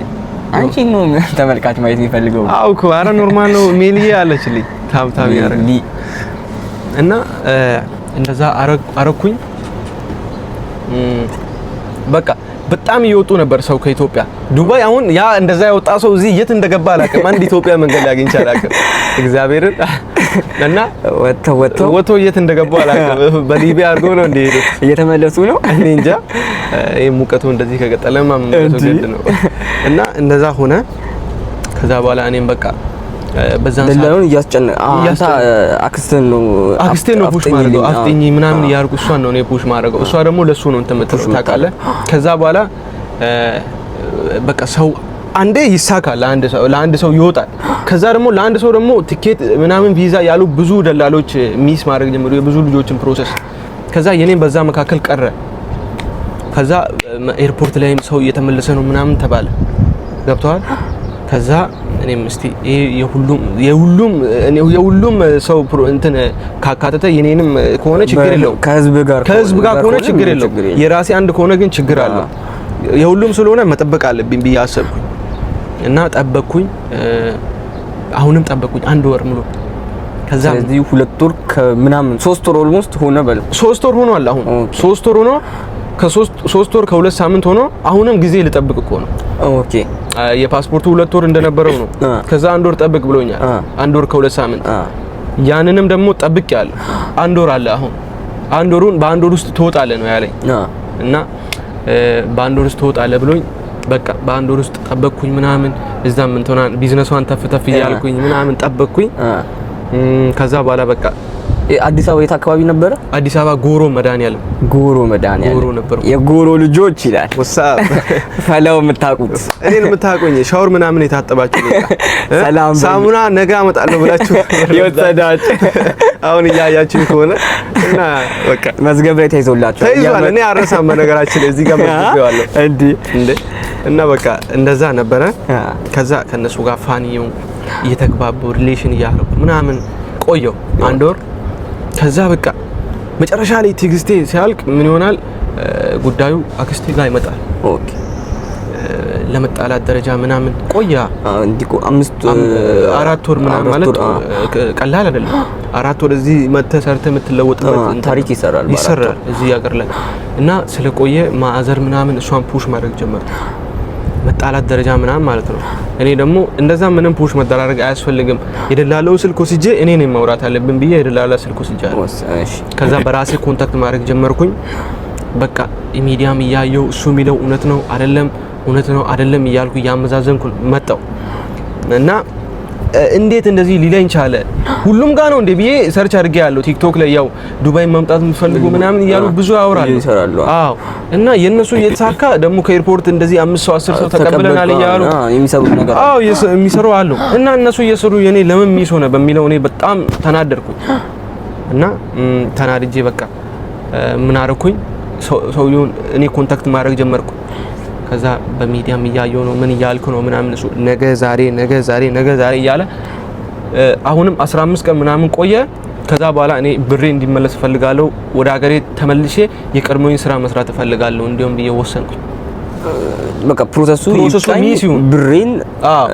አንቺ ነው ተመልካች ማየት የሚፈልገው። አዎ እኮ፣ ኧረ normal ነው። ሜልዬ አለችልኝ tap tap ያደረገ እና እንደዛ አረኩኝ። በቃ በጣም እየወጡ ነበር ሰው ከኢትዮጵያ ዱባይ። አሁን ያ እንደዛ የወጣ ሰው እዚህ የት እንደገባ አላውቅም። አንድ ኢትዮጵያ መንገድ ላይ አግኝቼ አላውቅም። እግዚአብሔርን እና ወጥተው ወጥተው ወጥተው የት እንደገቡ አላውቅም። በሊቢያ አድርገው ነው እንደ ሄዱት። እየተመለሱ ነው። እኔ እንጃ። ይሄ ሙቀቱ እንደዚህ ከቀጠለማ መመለሱ ግድ ነው። እና እንደዛ ሆነ። ከዛ በኋላ እኔም በቃ በዛን ሰዓት ደላሉን እያስጨነቀ አንተ አክስትህን ነው? አክስቴን ነው push ማድረገው። አፍጥኝ ምናምን እያልኩ እሷን ነው እኔ push ማድረገው። እሷ ደግሞ ለሱ ነው እንትን የምትለው ታውቃለህ። ከዛ በኋላ በቃ ሰው አንዴ ይሳካል፣ ለአንድ ሰው ይወጣል። ከዛ ደግሞ ለአንድ ሰው ደግሞ ትኬት ምናምን ቪዛ ያሉ ብዙ ደላሎች miss ማድረግ ጀመሩ የብዙ ልጆችን process። ከዛ የኔም በዛ መካከል ቀረ። ከዛ airport ላይም ሰው እየተመለሰ ነው ምናምን ተባለ። ገብተዋል። ከዛ እኔም እስቲ ይሄ የሁሉም የሁሉም የሁሉም ሰው እንትን ካካተተ የኔንም ከሆነ ችግር የለውም። ከህዝብ ጋር ከህዝብ ጋር ከሆነ ችግር የለውም። የራሴ አንድ ከሆነ ግን ችግር አለው። የሁሉም ስለሆነ መጠበቅ አለብኝ ብዬ አሰብኩኝ እና ጠበቅኩኝ። አሁንም ጠበቅኩኝ 1 ወር ሙሉ። ከዛ ስለዚህ 2 ወር ከምናምን 3 ወር almost ሆነ በለው። 3 ወር ሆኗል። አሁን 3 ወር ሆኖ ከ3 ወር ከ2 ሳምንት ሆኖ አሁንም ጊዜ ልጠብቅ እኮ ነው። የፓስፖርቱ 2 ወር እንደነበረው ነው። ከዛ 1 ወር ጠብቅ ብሎኛል። 1 ወር ከ2 ሳምንት፣ ያንንም ደግሞ ጠብቅ ያለ 1 ወር አለ። አሁን 1 ወሩን በ1 ወር ውስጥ ትወጣለህ ነው ያለኝ እና በ1 ወር ውስጥ ትወጣለህ ብሎኝ በቃ በ1 ወር ውስጥ ጠበቅኩኝ ምናምን፣ እዛም እንትናን ቢዝነሷን ተፍ ተፍ እያልኩኝ ምናምን ጠበቅኩኝ። ከዛ በኋላ በቃ አዲስ አበባ የት አካባቢ ነበረ? አዲስ አበባ ጎሮ መድኃኒዓለም። ጎሮ መድኃኒዓለም። ጎሮ ነበርኩ። የጎሮ ልጆች ይላል። What's up? ፈላው የምታውቁት። እኔን የምታውቁኝ፣ ሻወር ምናምን የታጠባችሁ ሰላም በሉ። ሳሙና ነገ አመጣለሁ ብላችሁ የወሰዳችሁ አሁን እያያችሁ ከሆነ እና በቃ መዝገብ ላይ ተይዞላችኋል። ተይዟል። እኔ አረሳም። በነገራችን ላይ እዚህ ጋር መዝግቤዋለሁ። እንዴ! እንዴ! እና በቃ እንደዛ ነበረ። ከዛ ከነሱ ጋር fun እየሆንኩ እየተግባቡ relation እያደረኩ ምናምን ቆየው 1 ወር። ከዛ በቃ መጨረሻ ላይ ትዕግስቴ ሲያልቅ ምን ይሆናል ጉዳዩ አክስቴ ጋር ይመጣል። ለመጣላት ደረጃ ምናምን ቆያ። እንዲህ እኮ 5 4 ወር ምናምን አራት ማለት ወር፣ ቀላል አይደለም። 4 ወር እዚህ መጥተህ ሰርተህ የምትለወጥበት እንትን ታሪክ ይሰራል በ4 ይሰራል እዚህ ሀገር ላይ። እና ስለቆየ mother ምናምን እሷን push ማድረግ ጀመርኩ። መጣላት ደረጃ ምናምን ማለት ነው። እኔ ደግሞ እንደዛ ምንም push መደራረግ አያስፈልግም። የደላላው ስልክ ወስጄ እኔ ነኝ ማውራት አለብን ብዬ የደላላ ስልክ ወስጃለሁ። እሺ። ከዛ በራሴ contact ማድረግ ጀመርኩኝ። በቃ ሚዲያም እያየው እሱ የሚለው እውነት ነው አይደለም፣ እውነት ነው አይደለም እያልኩ እያመዛዘንኩ መጣው እና እንዴት እንደዚህ ሊለኝ ቻለ? ሁሉም ጋር ነው እንዴ ብዬ search አድርጌ ያለው ቲክቶክ ላይ ያው ዱባይ መምጣት የምትፈልጉ ምናምን እያሉ ብዙ ያወራሉ። ይሰራሉ። አዎ፣ እና የእነሱ እየተሳካ ደግሞ ከ airport እንደዚህ አምስት ሰው 10 ሰው ተቀብለናል እያሉ የሚሰሩት ነገር። አዎ፣ የሚሰሩ አሉ። እና እነሱ እየሰሩ የኔ ለምን miss ሆነ በሚለው እኔ በጣም ተናደድኩኝ እና ተናድጄ በቃ ምን አረኩኝ? ሰውየውን እኔ contact ማድረግ ጀመርኩ። ከዛ በሚዲያም እያየው ነው፣ ምን እያልኩ ነው ምናምን፣ እሱ ነገ ዛሬ፣ ነገ ዛሬ፣ ነገ ዛሬ እያለ አሁንም 15 ቀን ምናምን ቆየ። ከዛ በኋላ እኔ ብሬ እንዲመለስ እፈልጋለሁ፣ ወደ ሀገሬ ተመልሼ የቀድሞውን ስራ መስራት እፈልጋለሁ እንዲሁም ብዬ ወሰንኩኝ። በቃ process ኡ process ኡ ይብቃኝ፣ miss ይሁን። ብሬን አዎ።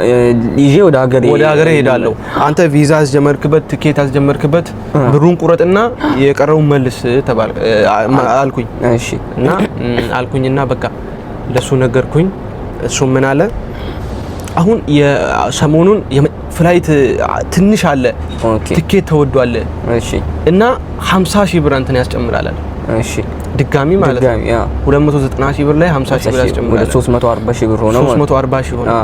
ይዤ ወደ ሀገሬ ወደ ሀገሬ እሄዳለሁ። አንተ ቪዛ አስጀመርክበት፣ ትኬት አስጀመርክበት፣ ብሩን ቁረጥና የቀረውን መልስ ተባል አልኩኝ። እሺ እና አልኩኝና በቃ ለሱ ነገርኩኝ። እሱ ምን አለ፣ አሁን የሰሞኑን flight ትንሽ አለ፣ ትኬት ተወዷል እሺ እና 50 ሺህ ብር እንትን ያስጨምራል አለ። እሺ ድጋሚ ማለት ነው። ድጋሚ yeah 290 ሺህ ብር ላይ 50 ሺህ ብር ወደ ያስጨምራል። 340 ሺህ ብር ሆነ ማለት ነው። 340 ሺህ ሆነ። አ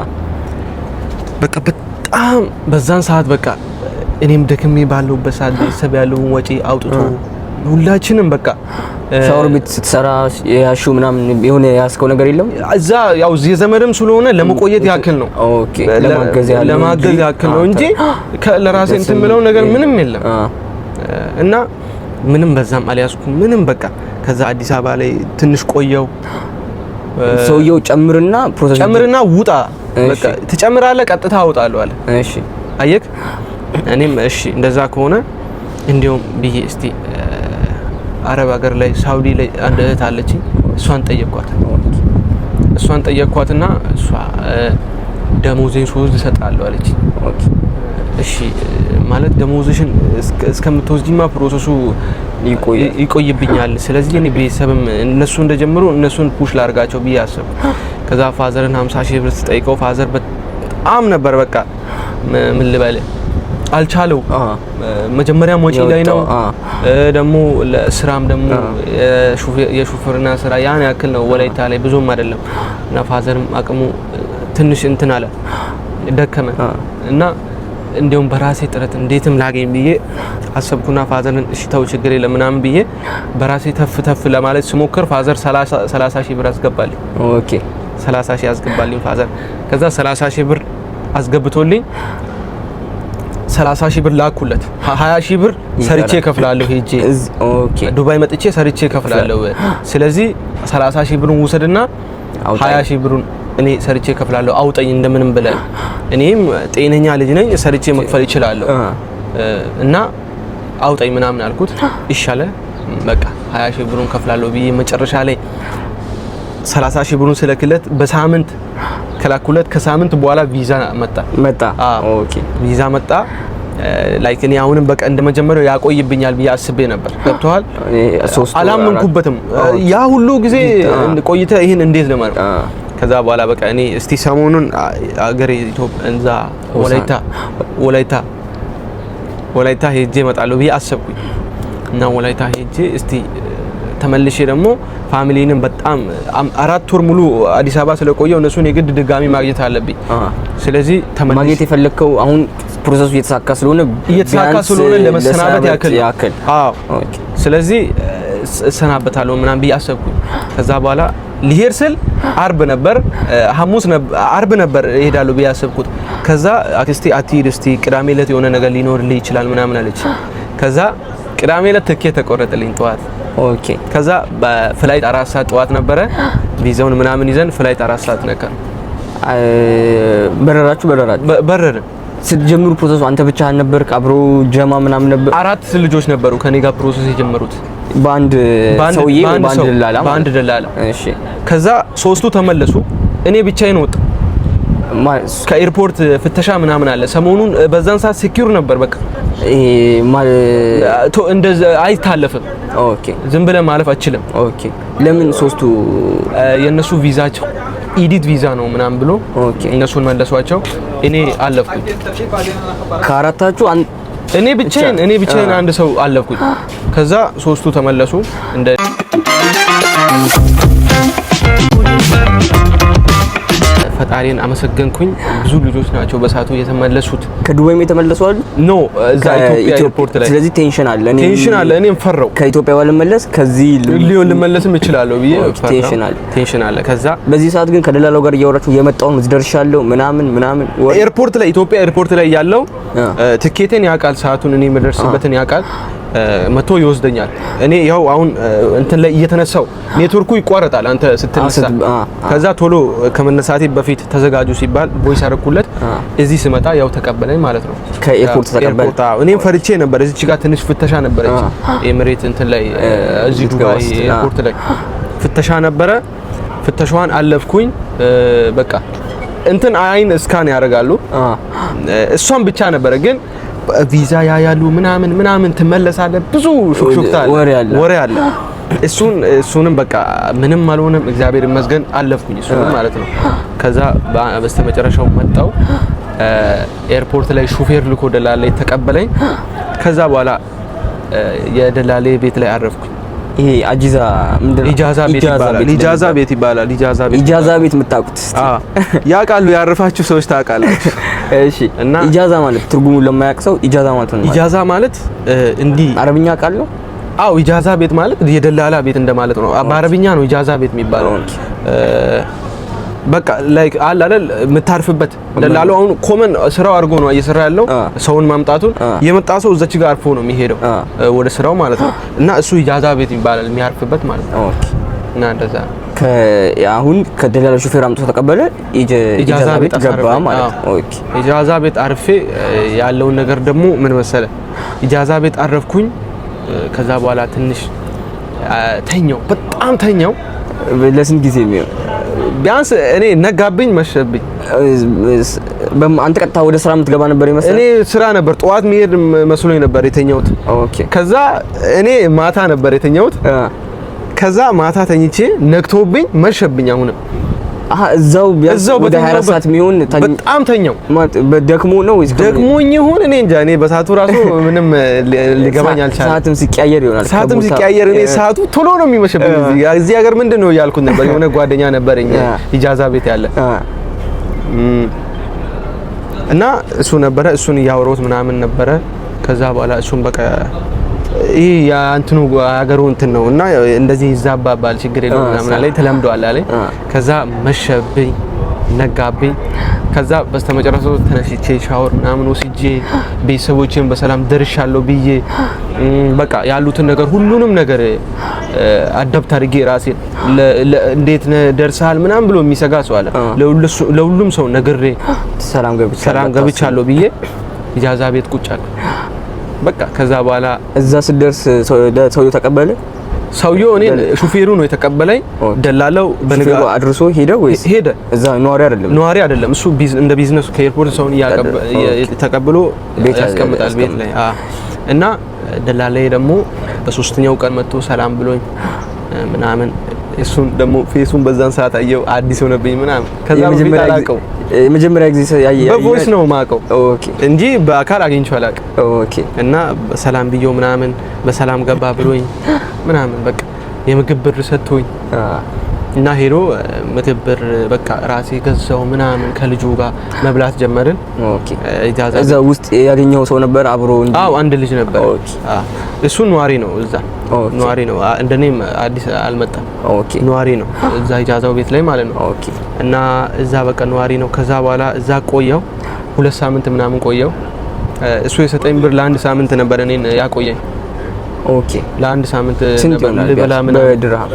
በቃ በጣም በዛን ሰዓት በቃ እኔም ደክሜ ባለሁበት ሰዓት ቤተሰብ ያለውን ወጪ አውጥቶ ሁላችንም በቃ ሻወር ቤት ስትሰራ ያሹ ምናምን የሆነ ያስከው ነገር የለም። እዛ ያው የዘመድም ስለሆነ ለመቆየት ያክል ነው። okay ለማገዝ ያህል ነው ለማገዝ እንጂ ያክል ነው እንጂ ለራሴ እንትን የምለው ነገር ምንም የለም። እና ምንም በዛም አልያዝኩም ምንም በቃ። ከዛ አዲስ አበባ ላይ ትንሽ ቆየው። ሰውየው ጨምርና process ጨምርና ውጣ፣ በቃ ትጨምራለህ፣ ቀጥታ አውጣለሁ አለ። እሺ አየክ፣ እኔም እሺ እንደዛ ከሆነ እንዲያውም ብዬ እስቲ አረብ ሀገር ላይ ሳውዲ ላይ አንድ እህት አለችኝ፣ እሷን ጠየቅኳት። እሷን ጠየቅኳትና እሷ ደሞዜን ሶስት እሰጣለሁ አለች። okay እሺ ማለት ደሞዝሽን እስከምትወስጂማ process ኡ ይቆይብኛል። ስለዚህ እኔ ቤተሰብም እነሱ እንደጀመሩ እነሱን push ላርጋቸው ብዬ አሰብኩ። ከዛ father ን 50 ሺህ ብር ስጠይቀው father በጣም ነበር በቃ ምን ልበል አልቻለው። መጀመሪያም ወጪ ላይ ነው፣ ደግሞ ለስራም ደግሞ የሹፍርና ስራ ያን ያክል ነው ወላይታ ላይ ብዙም አይደለም። እና father ም አቅሙ ትንሽ እንትን አለ፣ ደከመ። እና እንዲያውም በራሴ ጥረት እንዴትም ላገኝ ብዬ አሰብኩና father ን እሺ ተው ችግር የለም ምናምን ብዬ በራሴ ተፍ ተፍ ለማለት ስሞክር father 30 ሺህ ብር አስገባልኝ። okay 30 ሺህ አስገባልኝ father። ከዛ 30 ሺህ ብር አስገብቶልኝ 30 ሺህ ብር ላኩለት። 20 ሺህ ብር ሰርቼ እከፍላለሁ ሄጄ okay ዱባይ መጥቼ ሰርቼ እከፍላለሁ። ስለዚህ 30 ሺህ ብሩን ውሰድና 20 ሺህ ብሩን እኔ ሰርቼ እከፍላለሁ፣ አውጠኝ እንደምንም ብለህ፣ እኔም ጤነኛ ልጅ ነኝ ሰርቼ መክፈል እችላለሁ እና አውጠኝ ምናምን አልኩት። ይሻለ በቃ 20 ሺህ ብሩን ከፍላለሁ ብዬ መጨረሻ ላይ 30 ሺህ ብሩን ስልክለት በሳምንት ከላኩለት ከሳምንት በኋላ ቪዛ መጣ። መጣ። okay ቪዛ መጣ። like እኔ አሁንም በቃ እንደመጀመሪያው ያቆይብኛል ብዬ አስቤ ነበር። ገብቶሃል? አላመንኩበትም። ያ ሁሉ ጊዜ ቆይተህ ይሄን እንዴት ነው ማለት። ከዛ በኋላ በቃ እኔ እስቲ ሰሞኑን አገሬ ኢትዮጵያ እንዛ ወላይታ ወላይታ ወላይታ ሄጄ እመጣለሁ ብዬ አሰብኩኝ። እና ወላይታ ሄጄ እስቲ ተመልሼ ደግሞ family ንም በጣም 4 ወር ሙሉ አዲስ አበባ ስለቆየው እነሱን የግድ ድጋሚ ማግኘት አለብኝ። ስለዚህ ተመልሼ ማግኘት የፈለግከው አሁን process ኡ እየተሳካ ስለሆነ ለመሰናበት ያክል። አዎ ስለዚህ እሰናበታለሁ ምናምን ብዬ አሰብኩኝ። ከዛ በኋላ ሊሄድ ስል አርብ ነበር፣ ሐሙስ ነበር፣ አርብ ነበር እሄዳለሁ ብዬ አሰብኩት። ከዛ አክስቴ አትሂድ እስቲ ቅዳሜ ዕለት የሆነ ነገር ሊኖርልህ ይችላል ምናምን አለች። ከዛ ቅዳሜ ዕለት ትኬት ተቆረጠልኝ ጠዋት። okay ከዛ በ flight 4 ሰዓት ጠዋት ነበረ። ቪዛውን ምናምን ይዘን flight 4 ሰዓት ነካ። በረራችሁ በረርን። ስትጀምሩ process ኡ አንተ ብቻ ነበርክ? አብሮ ጀማ ምናምን ነበር? 4 ልጆች ነበሩ ከኔ ጋር process የጀመሩት በአንድ ሰውዬ፣ በአንድ ደላላ በአንድ ደላላ። እሺ ከዛ 3ቱ ተመለሱ፣ እኔ ብቻዬን ወጣሁ። ከ airport ፍተሻ ምናምን አለ ሰሞኑን። በዛን ሰዓት secure ነበር በቃ እንደዛ አይታለፍም። okay ዝም ብለህ ማለፍ አችልም። okay ለምን 3ቱ? የነሱ ቪዛቸው edit ቪዛ ነው ምናምን ብሎ እነሱን መለሷቸው። እኔ አለፍኩኝ። ከአራታችሁ እኔ ብቻዬን አንድ ሰው አለፍኩኝ። ከዛ 3ቱ ተመለሱ። እንደ ፈጣሪን አመሰገንኩኝ። ብዙ ልጆች ናቸው በሰዓቱ የተመለሱት። ከዱባይም የተመለሱ አሉ? no እዛ ኢትዮጵያ airport ላይ። ስለዚህ tension አለ። tension አለ። እኔም ፈራው። ከኢትዮጵያ ባልመለስ ከዚህ ሊሆን ልመለስም እችላለሁ ብዬ ፈራው። tension አለ። tension አለ። ከዛ በዚህ ሰዓት ግን ከደላላው ጋር እያወራችሁ የመጣውን እዚህ ደርሻለሁ ምናምን ምናምን airport ላይ ኢትዮጵያ airport ላይ ያለው ትኬቴን ያውቃል፣ ሰዓቱን እኔ የምደርስበትን ያውቃል። መጥቶ ይወስደኛል። እኔ ያው አሁን እንትን ላይ እየተነሳው ኔትወርኩ ይቋረጣል አንተ ስትነሳ። ከዛ ቶሎ ከመነሳቴ በፊት ተዘጋጁ ሲባል voice አደረኩለት። እዚህ ስመጣ ያው ተቀበለኝ ማለት ነው። ከ airport ተቀበለ። እኔም ፈርቼ ነበር። እዚች ጋር ትንሽ ፍተሻ ነበረች፣ ኤምሬት እንትን ላይ እዚህ ዱባይ airport ላይ ፍተሻ ነበረ። ፍተሻዋን አለፍኩኝ። በቃ እንትን አይን scan ያደርጋሉ። እሷን ብቻ ነበረ ግን ቪዛ ያያሉ ምናምን ምናምን ትመለሳለህ። ብዙ ሹክሹክታ አለ፣ ወሬ አለ። እሱንም በቃ ምንም አልሆነም፣ እግዚአብሔር ይመስገን አለፍኩኝ፣ እሱንም ማለት ነው። ከዛ በስተመጨረሻው መጣው airport ላይ ሹፌር ልኮ ደላላ ተቀበለኝ። ከዛ በኋላ የደላሌ ቤት ላይ አረፍኩኝ። ይሄ አጂዛ ምንድነው? ኢጃዛ ቤት ይባላል። ኢጃዛ ቤት ይባላል። ኢጃዛ ቤት ኢጃዛ ቤት የምታውቁት ያውቃሉ፣ ያረፋችሁ ሰዎች ታውቃላችሁ። እሺ። እና ኢጃዛ ማለት ትርጉሙን ለማያውቅ ሰው ኢጃዛ ማለት ነው። ኢጃዛ ማለት እንዲህ አረብኛ ቃል ነው። አዎ ኢጃዛ ቤት ማለት የደላላ ቤት እንደማለት ነው። በአረብኛ ነው ኢጃዛ ቤት የሚባለው። በቃ like አለ አይደል የምታርፍበት ደላላው አሁን common ስራው አድርጎ ነው እየሰራ ያለው ሰውን ማምጣቱን። የመጣ ሰው እዛች ጋር አርፎ ነው የሚሄደው ወደ ስራው ማለት ነው። እና እሱ ኢጃዛ ቤት ይባላል የሚያርፍበት ማለት ነው። Okay። እና እንደዛ አሁን ከደላላ ሹፌር አምጥቶ ተቀበለ፣ ኢጃዛ ቤት ገባ ማለት ነው። Okay። ኢጃዛ ቤት አርፌ ያለውን ነገር ደግሞ ምን መሰለ፣ ኢጃዛ ቤት አረፍኩኝ። ከዛ በኋላ ትንሽ ተኛው፣ በጣም ተኛው። ለስንት ጊዜ የሚሆን ቢያንስ እኔ ነጋብኝ፣ መሸብኝ። አንተ ቀጥታ ወደ ስራ የምትገባ ነበር ይመስላል። እኔ ስራ ነበር ጠዋት መሄድ መስሎኝ ነበር የተኛሁት። Okay። ከዛ እኔ ማታ ነበር የተኛሁት። ከዛ ማታ ተኝቼ ነግቶብኝ መሸብኝ። አሁንም አሃ እዛው ቢያንስ ወደ 24 ሰዓት የሚሆን በጣም ተኛው። ደክሞ ነው ወይስ ደክሞኝ ይሁን እኔ እንጃ። እኔ በሰዓቱ ራሱ ምንም ሊገባኝ አልቻለም። ሰዓትም ሲቀያየር ይሆናል። ሰዓትም ሲቀያየር እኔ ሰዓቱ ቶሎ ነው የሚመሸብኝ። እዚህ ሀገር ምንድን ነው እያልኩት ነበር። የሆነ ጓደኛ ነበረኝ ኢጃዛ ቤት ያለ እና እሱ ነበረ፣ እሱን እያወራሁት ምናምን ነበረ። ከዛ በኋላ እሱን በቃ ይሄ የእንትኑ ሀገሩ እንትን ነው እና እንደዚህ ይዛባባል ችግር የለውም ምናምን አለኝ። ተለምዷል አለኝ። ከዛ መሸብኝ፣ ነጋብኝ። ከዛ በስተመጨረሻው ተነስቼ ሻወር ምናምን ወስጄ ቤተሰቦቼን በሰላም ደርሻለሁ ብዬ በቃ ያሉትን ነገር ሁሉንም ነገር adapt አድርጌ ራሴን እንዴት ደርሰሃል ምናምን ብሎ የሚሰጋ ሰው አለ። ለሁሉም ሰው ነግሬ ሰላም ገብቻለሁ ብዬ ኢጃዛ ቤት ቁጭ አልኩ። በቃ ከዛ በኋላ እዛ ስደርስ ሰውየው ተቀበለ። ሰውየው እኔ ሹፌሩ ነው የተቀበለኝ። ደላላው በንጋቱ አድርሶ ሄደ ወይስ ሄደ? እዛ ነዋሪ አይደለም፣ ነዋሪ አይደለም። እሱ እንደ ቢዝነሱ ከ airport ሰውን ተቀብሎ ያስቀምጣል ቤት ላይ። እና ደላላዬ ደግሞ በሶስተኛው ቀን መጥቶ ሰላም ብሎኝ ምናምን እሱን ደግሞ face ኡን በዛን ሰዓት አየው፣ አዲስ ሆነብኝ ምናምን። ከዛ በፊት አላውቀው፣ የመጀመሪያ ጊዜ ያየ በ voice ነው የማውቀው Okay እንጂ በአካል አግኝቼው አላውቅም። Okay። እና ሰላም ብዬው ምናምን በሰላም ገባ ብሎኝ ምናምን በቃ የምግብ ብር ሰጥቶኝ እና ሄዶ ምግብ ብር በቃ ራሴ ገዛው ምናምን ከልጁ ጋር መብላት ጀመርን። Okay። እዛ ውስጥ ያገኘው ሰው ነበር አብሮ? አዎ አንድ ልጅ ነበር። እሱ ነዋሪ ነው፣ እዛ ነዋሪ ነው። እንደኔም አዲስ አልመጣም። Okay። ነዋሪ ነው እዛ ኢጃዛው ቤት ላይ ማለት ነው። Okay። እና እዛ በቃ ነዋሪ ነው። ከዛ በኋላ እዛ ቆየው 2 ሳምንት ምናምን ቆየው። እሱ የሰጠኝ ብር ለአንድ ሳምንት ነበር እኔን ያቆየኝ። Okay። ለአንድ ሳምንት ነበር ልበላ ምናምን። በድርሃም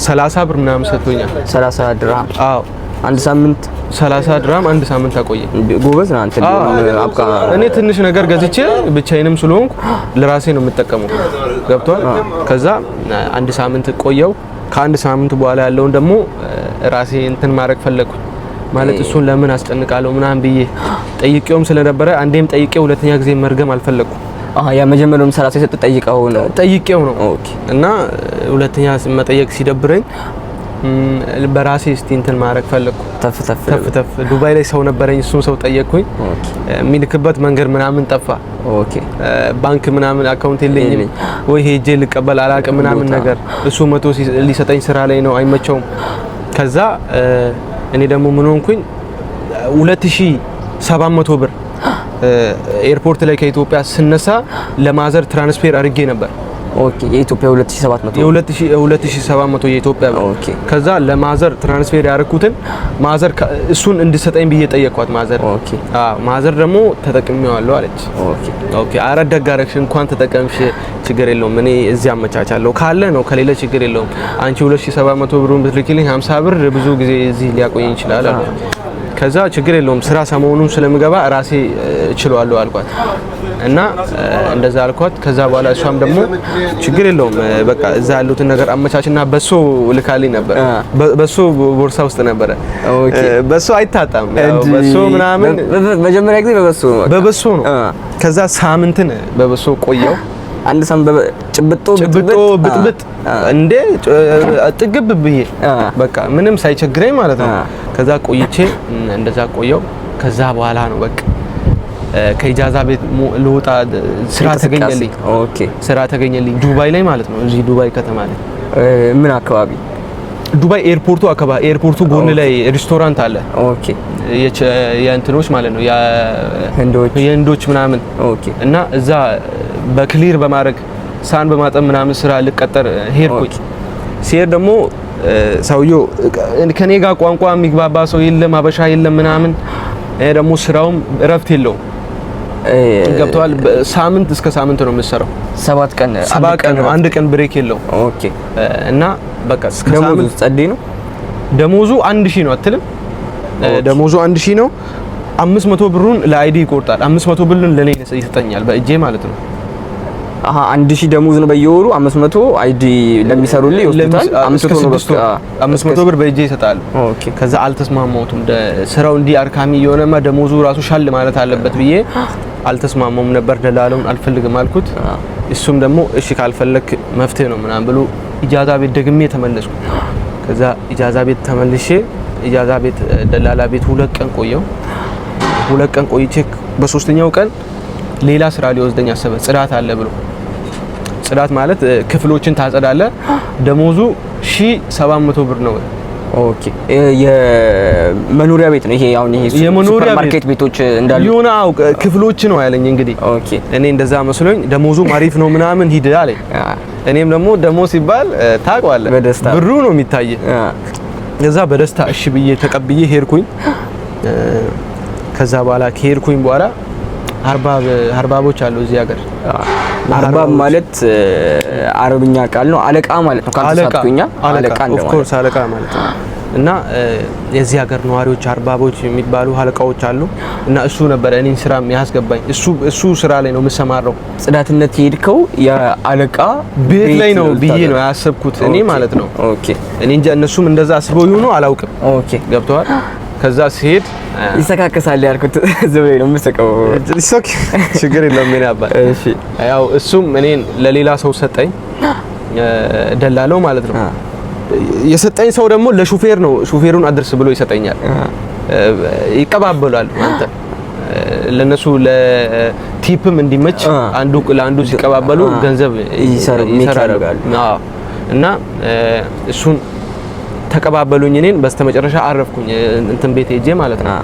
30 ብር ምናምን ሰጥቶኛል። 30 ድርሃም? አዎ። አንድ ሳምንት 30 ድርሃም አንድ ሳምንት አቆየኝ። ጎበዝ ነህ አንተ። አብቃ። እኔ ትንሽ ነገር ገዝቼ ብቻዬንም ስለሆንኩ ለራሴ ነው የምጠቀመው። ገብቷል። ከዛ አንድ ሳምንት ቆየው። ከአንድ ሳምንት በኋላ ያለውን ደግሞ ራሴ እንትን ማድረግ ፈለግኩኝ። ማለት እሱን ለምን አስጨንቃለሁ ምናምን ብዬ ጠይቄውም ስለነበረ አንዴም ጠይቄው ሁለተኛ ጊዜ መርገም አልፈለግኩም። አሃ ያ መጀመሪያውም 30 የሰጠህ ጠይቀው ነው? ጠይቄው ነው። Okay። እና ሁለተኛ መጠየቅ ሲደብረኝ በራሴ እስቲ እንትን ማድረግ ፈለግኩ። ተፍ ተፍ ተፍ ተፍ ዱባይ ላይ ሰው ነበረኝ፣ እሱም ሰው ጠየቅኩኝ። የሚልክበት መንገድ ምናምን ጠፋ። Okay። ባንክ ምናምን account የለኝም ወይ ሄጄ ልቀበል አላቅም ምናምን ነገር። እሱ መቶ ሊሰጠኝ ስራ ላይ ነው፣ አይመቸውም። ከዛ እኔ ደግሞ ምን ሆንኩኝ 2700 ብር airport ላይ ከኢትዮጵያ ስነሳ ለ mother transfer አድርጌ ነበር። Okay፣ የኢትዮጵያ 2700። የ2700 የኢትዮጵያ ብር። ከዛ ለ mother transfer ያደረኩትን mother እሱን እንድሰጠኝ ብዬ ጠየኳት mother። አዎ፣ mother ደግሞ ተጠቅሜዋለሁ አለች። Okay፣ አረ ደግ አደረግሽ፣ እንኳን ተጠቀምሽ፣ ችግር የለውም፣ እኔ እዚህ አመቻቻለሁ፣ ካለ ነው፣ ከሌለ ችግር የለውም። አንቺ 2700 ብሩን ብትልኪልኝ 50 ብር ብዙ ጊዜ እዚህ ሊያቆየኝ ይችላል አልኳት። ከዛ ችግር የለውም፣ ስራ ሰሞኑን ስለምገባ ራሴ እችለዋለሁ አልኳት እና እንደዛ አልኳት። ከዛ በኋላ እሷም ደግሞ ችግር የለውም፣ በቃ እዛ ያሉትን ነገር አመቻችና በሶ ልካልኝ ነበር። በሶ ቦርሳ ውስጥ ነበረ። በሶ አይታጣም፣ ያው በሶ ምናምን። መጀመሪያ ጊዜ በበሶ ነው በቃ። በበሶ ነው። ከዛ ሳምንትን በበሶ ቆየው። አንድ ሳምንት ጭብጦ። ጭብጦ ብጥብጥ እንዴ ጥግብ ብዬ በቃ ምንም ሳይቸግረኝ ማለት ነው። ከዛ ቆይቼ እንደዛ ቆየው። ከዛ በኋላ ነው በቃ ከኢጃዛ ቤት ልወጣ ስራ ተገኘልኝ። ስራ ተገኘልኝ ዱባይ ላይ ማለት ነው። እዚህ ዱባይ ከተማ ላይ። ምን አካባቢ? ዱባይ ኤርፖርቱ አካባቢ፣ ኤርፖርቱ ጎን ላይ ሬስቶራንት አለ። የእንትኖች ማለት ነው። ህንዶች። የህንዶች ምናምን። እና እዛ በ clear በማድረግ፣ ሳህን በማጠብ ምናምን ስራ ልቀጠር ሄድኩኝ። ሲሄድ ደግሞ ሰውየው ከኔ ጋር ቋንቋ የሚግባባ ሰው የለም፣ ሀበሻ የለም ምናምን። ደግሞ ስራውም እረፍት የለውም። ገብተዋል። ሳምንት እስከ ሳምንት ነው የምሰራው። 7 ቀን? 7 ቀን ነው፣ አንድ ቀን break የለውም። እና በቃ እስከ ደሞዙ ሳምንት ጸዴ ነው። ደሞዙ 1000 ነው አትልም? ደሞዙ 1000 ነው። 500 ብሩን ለ ID ይቆርጣል። 500 ብሩን ለኔ ይሰጠኛል በእጄ ማለት ነው። አሀ፣ 1000 ደሞዝ ነው በየወሩ፣ 500 ID ለሚሰሩልህ ይወስዱታል። 500 ነው በቃ። 500 ብር በእጄ ይሰጣል። ከዛ አልተስማማሁትም። ስራው እንዲህ አድካሚ የሆነማ ደሞዙ ራሱ ሻል ማለት አለበት ብዬ አልተስማማውም ነበር። ደላለውን አልፈልግም አልኩት። እሱም ደግሞ እሺ ካልፈለክ መፍትሄ ነው ምናምን ብሎ ኢጃዛ ቤት ደግሜ ተመለስኩ። ከዛ ኢጃዛ ቤት ተመልሼ ኢጃዛ ቤት ደላላ ቤት 2 ቀን ቆየው። 2 ቀን ቆይቼ በሶስተኛው ቀን ሌላ ስራ ሊወስደኝ አሰበ። ጽዳት አለ ብሎ። ጽዳት ማለት ክፍሎችን ታጸዳለ። ደሞዙ 1700 ብር ነው። Okay፣ የመኖሪያ ቤት ነው ይሄ አሁን ይሄ የመኖሪያ ሱፐር ማርኬት ቤቶች እንዳሉ? የሆነ አው ክፍሎች ነው ያለኝ። እንግዲህ እኔ እንደዛ መስሎኝ ደሞዙም አሪፍ ነው ምናምን ሂድ አለኝ። እኔም ደግሞ ደሞዝ ሲባል ታውቀዋለህ በደስታ። ብሩ ነው የሚታይ። ከዛ በደስታ እሺ ብዬ ተቀብዬ ሄድኩኝ። ከዛ በኋላ ከሄድኩኝ በኋላ አርባብ አርባቦች አሉ እዚህ ሀገር። አርባብ ማለት አረብኛ ቃል ነው። አለቃ ማለት ነው። ካልተሳትኩኝ አለቃ of እንደማለት። ኮርስ አለቃ ማለት ነው። እና የዚህ ሀገር ነዋሪዎች አርባቦች የሚባሉ አለቃዎች አሉ። እና እሱ ነበረ እኔን ስራ የሚያስገባኝ። እሱ ስራ ላይ ነው የምሰማራው። ጽዳትነት የሄድከው የአለቃ ቤት ላይ ነው ብዬ ነው ያሰብኩት እኔ ማለት ነው። እኔ እንጃ እነሱም እንደዛ አስበው ይሁኑ አላውቅም። ገብተዋል። ከዛ ሲሄድ ይሰካከሳል ያልኩት ዝም ብዬ ነው የምስቀው። It's okay፣ ችግር የለውም የኔ አባት። እሺ። ያው እሱም እኔን ለሌላ ሰው ሰጠኝ፣ ደላለው ማለት ነው። የሰጠኝ ሰው ደግሞ ለሹፌር ነው፣ ሹፌሩን አድርስ ብሎ ይሰጠኛል። ይቀባበላሉ። አንተ ለነሱ ለ tip ም እንዲመች አንዱ ለአንዱ ሲቀባበሉ ገንዘብ make ይሰራሉ። ያደርጋሉ። አዎ። እና እሱን ተቀባበሉኝ። እኔን በስተመጨረሻ አረፍኩኝ እንትን ቤት ሄጄ ማለት ነው።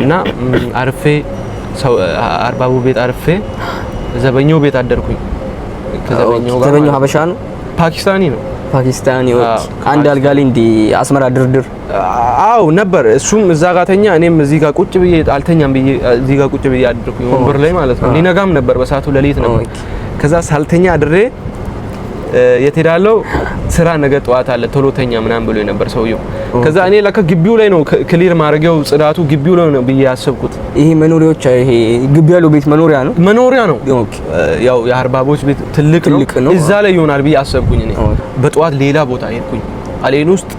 እና አርፌ ሰው አርባቡ ቤት አርፌ ዘበኛው ቤት አደርኩኝ። ከዘበኛው ጋር ዘበኛው ማለት ነው። ሀበሻ ነው? ፓኪስታኒ ነው። ፓኪስታኒ። Okay። አዎ። አንድ አልጋ ላይ እንዲህ አስመራ ድርድር። አው ነበር። እሱም እዛ ጋር ተኛ፣ እኔም እዚህ ጋር ቁጭ ብዬ አልተኛም ብዬ እዚህ ጋር ቁጭ ብዬ አደርኩኝ ወንበር ላይ ማለት ነው። ሊነጋም ነበር በሰዓቱ፣ ሌሊት ነበር። ከዛ ሳልተኛ አድሬ የት ሄዳለሁ? ስራ ነገ ጠዋት አለ፣ ቶሎ ተኛ ምናምን ብሎ ነበር ሰውየው። ከዛ እኔ ለካ ግቢው ላይ ነው clear ማድረጊያው፣ ጽዳቱ ግቢው ላይ ነው ብዬ ያሰብኩት። ይሄ መኖሪያዎች ይሄ ግቢ ያለው ቤት መኖሪያ ነው። መኖሪያ ነው። ያው የአርባቦች ቤት ትልቅ ነው። ትልቅ ነው። እዛ ላይ ይሆናል ብዬ አሰብኩኝ እኔ። በጠዋት ሌላ ቦታ ሄድኩኝ አሌን ውስጥ።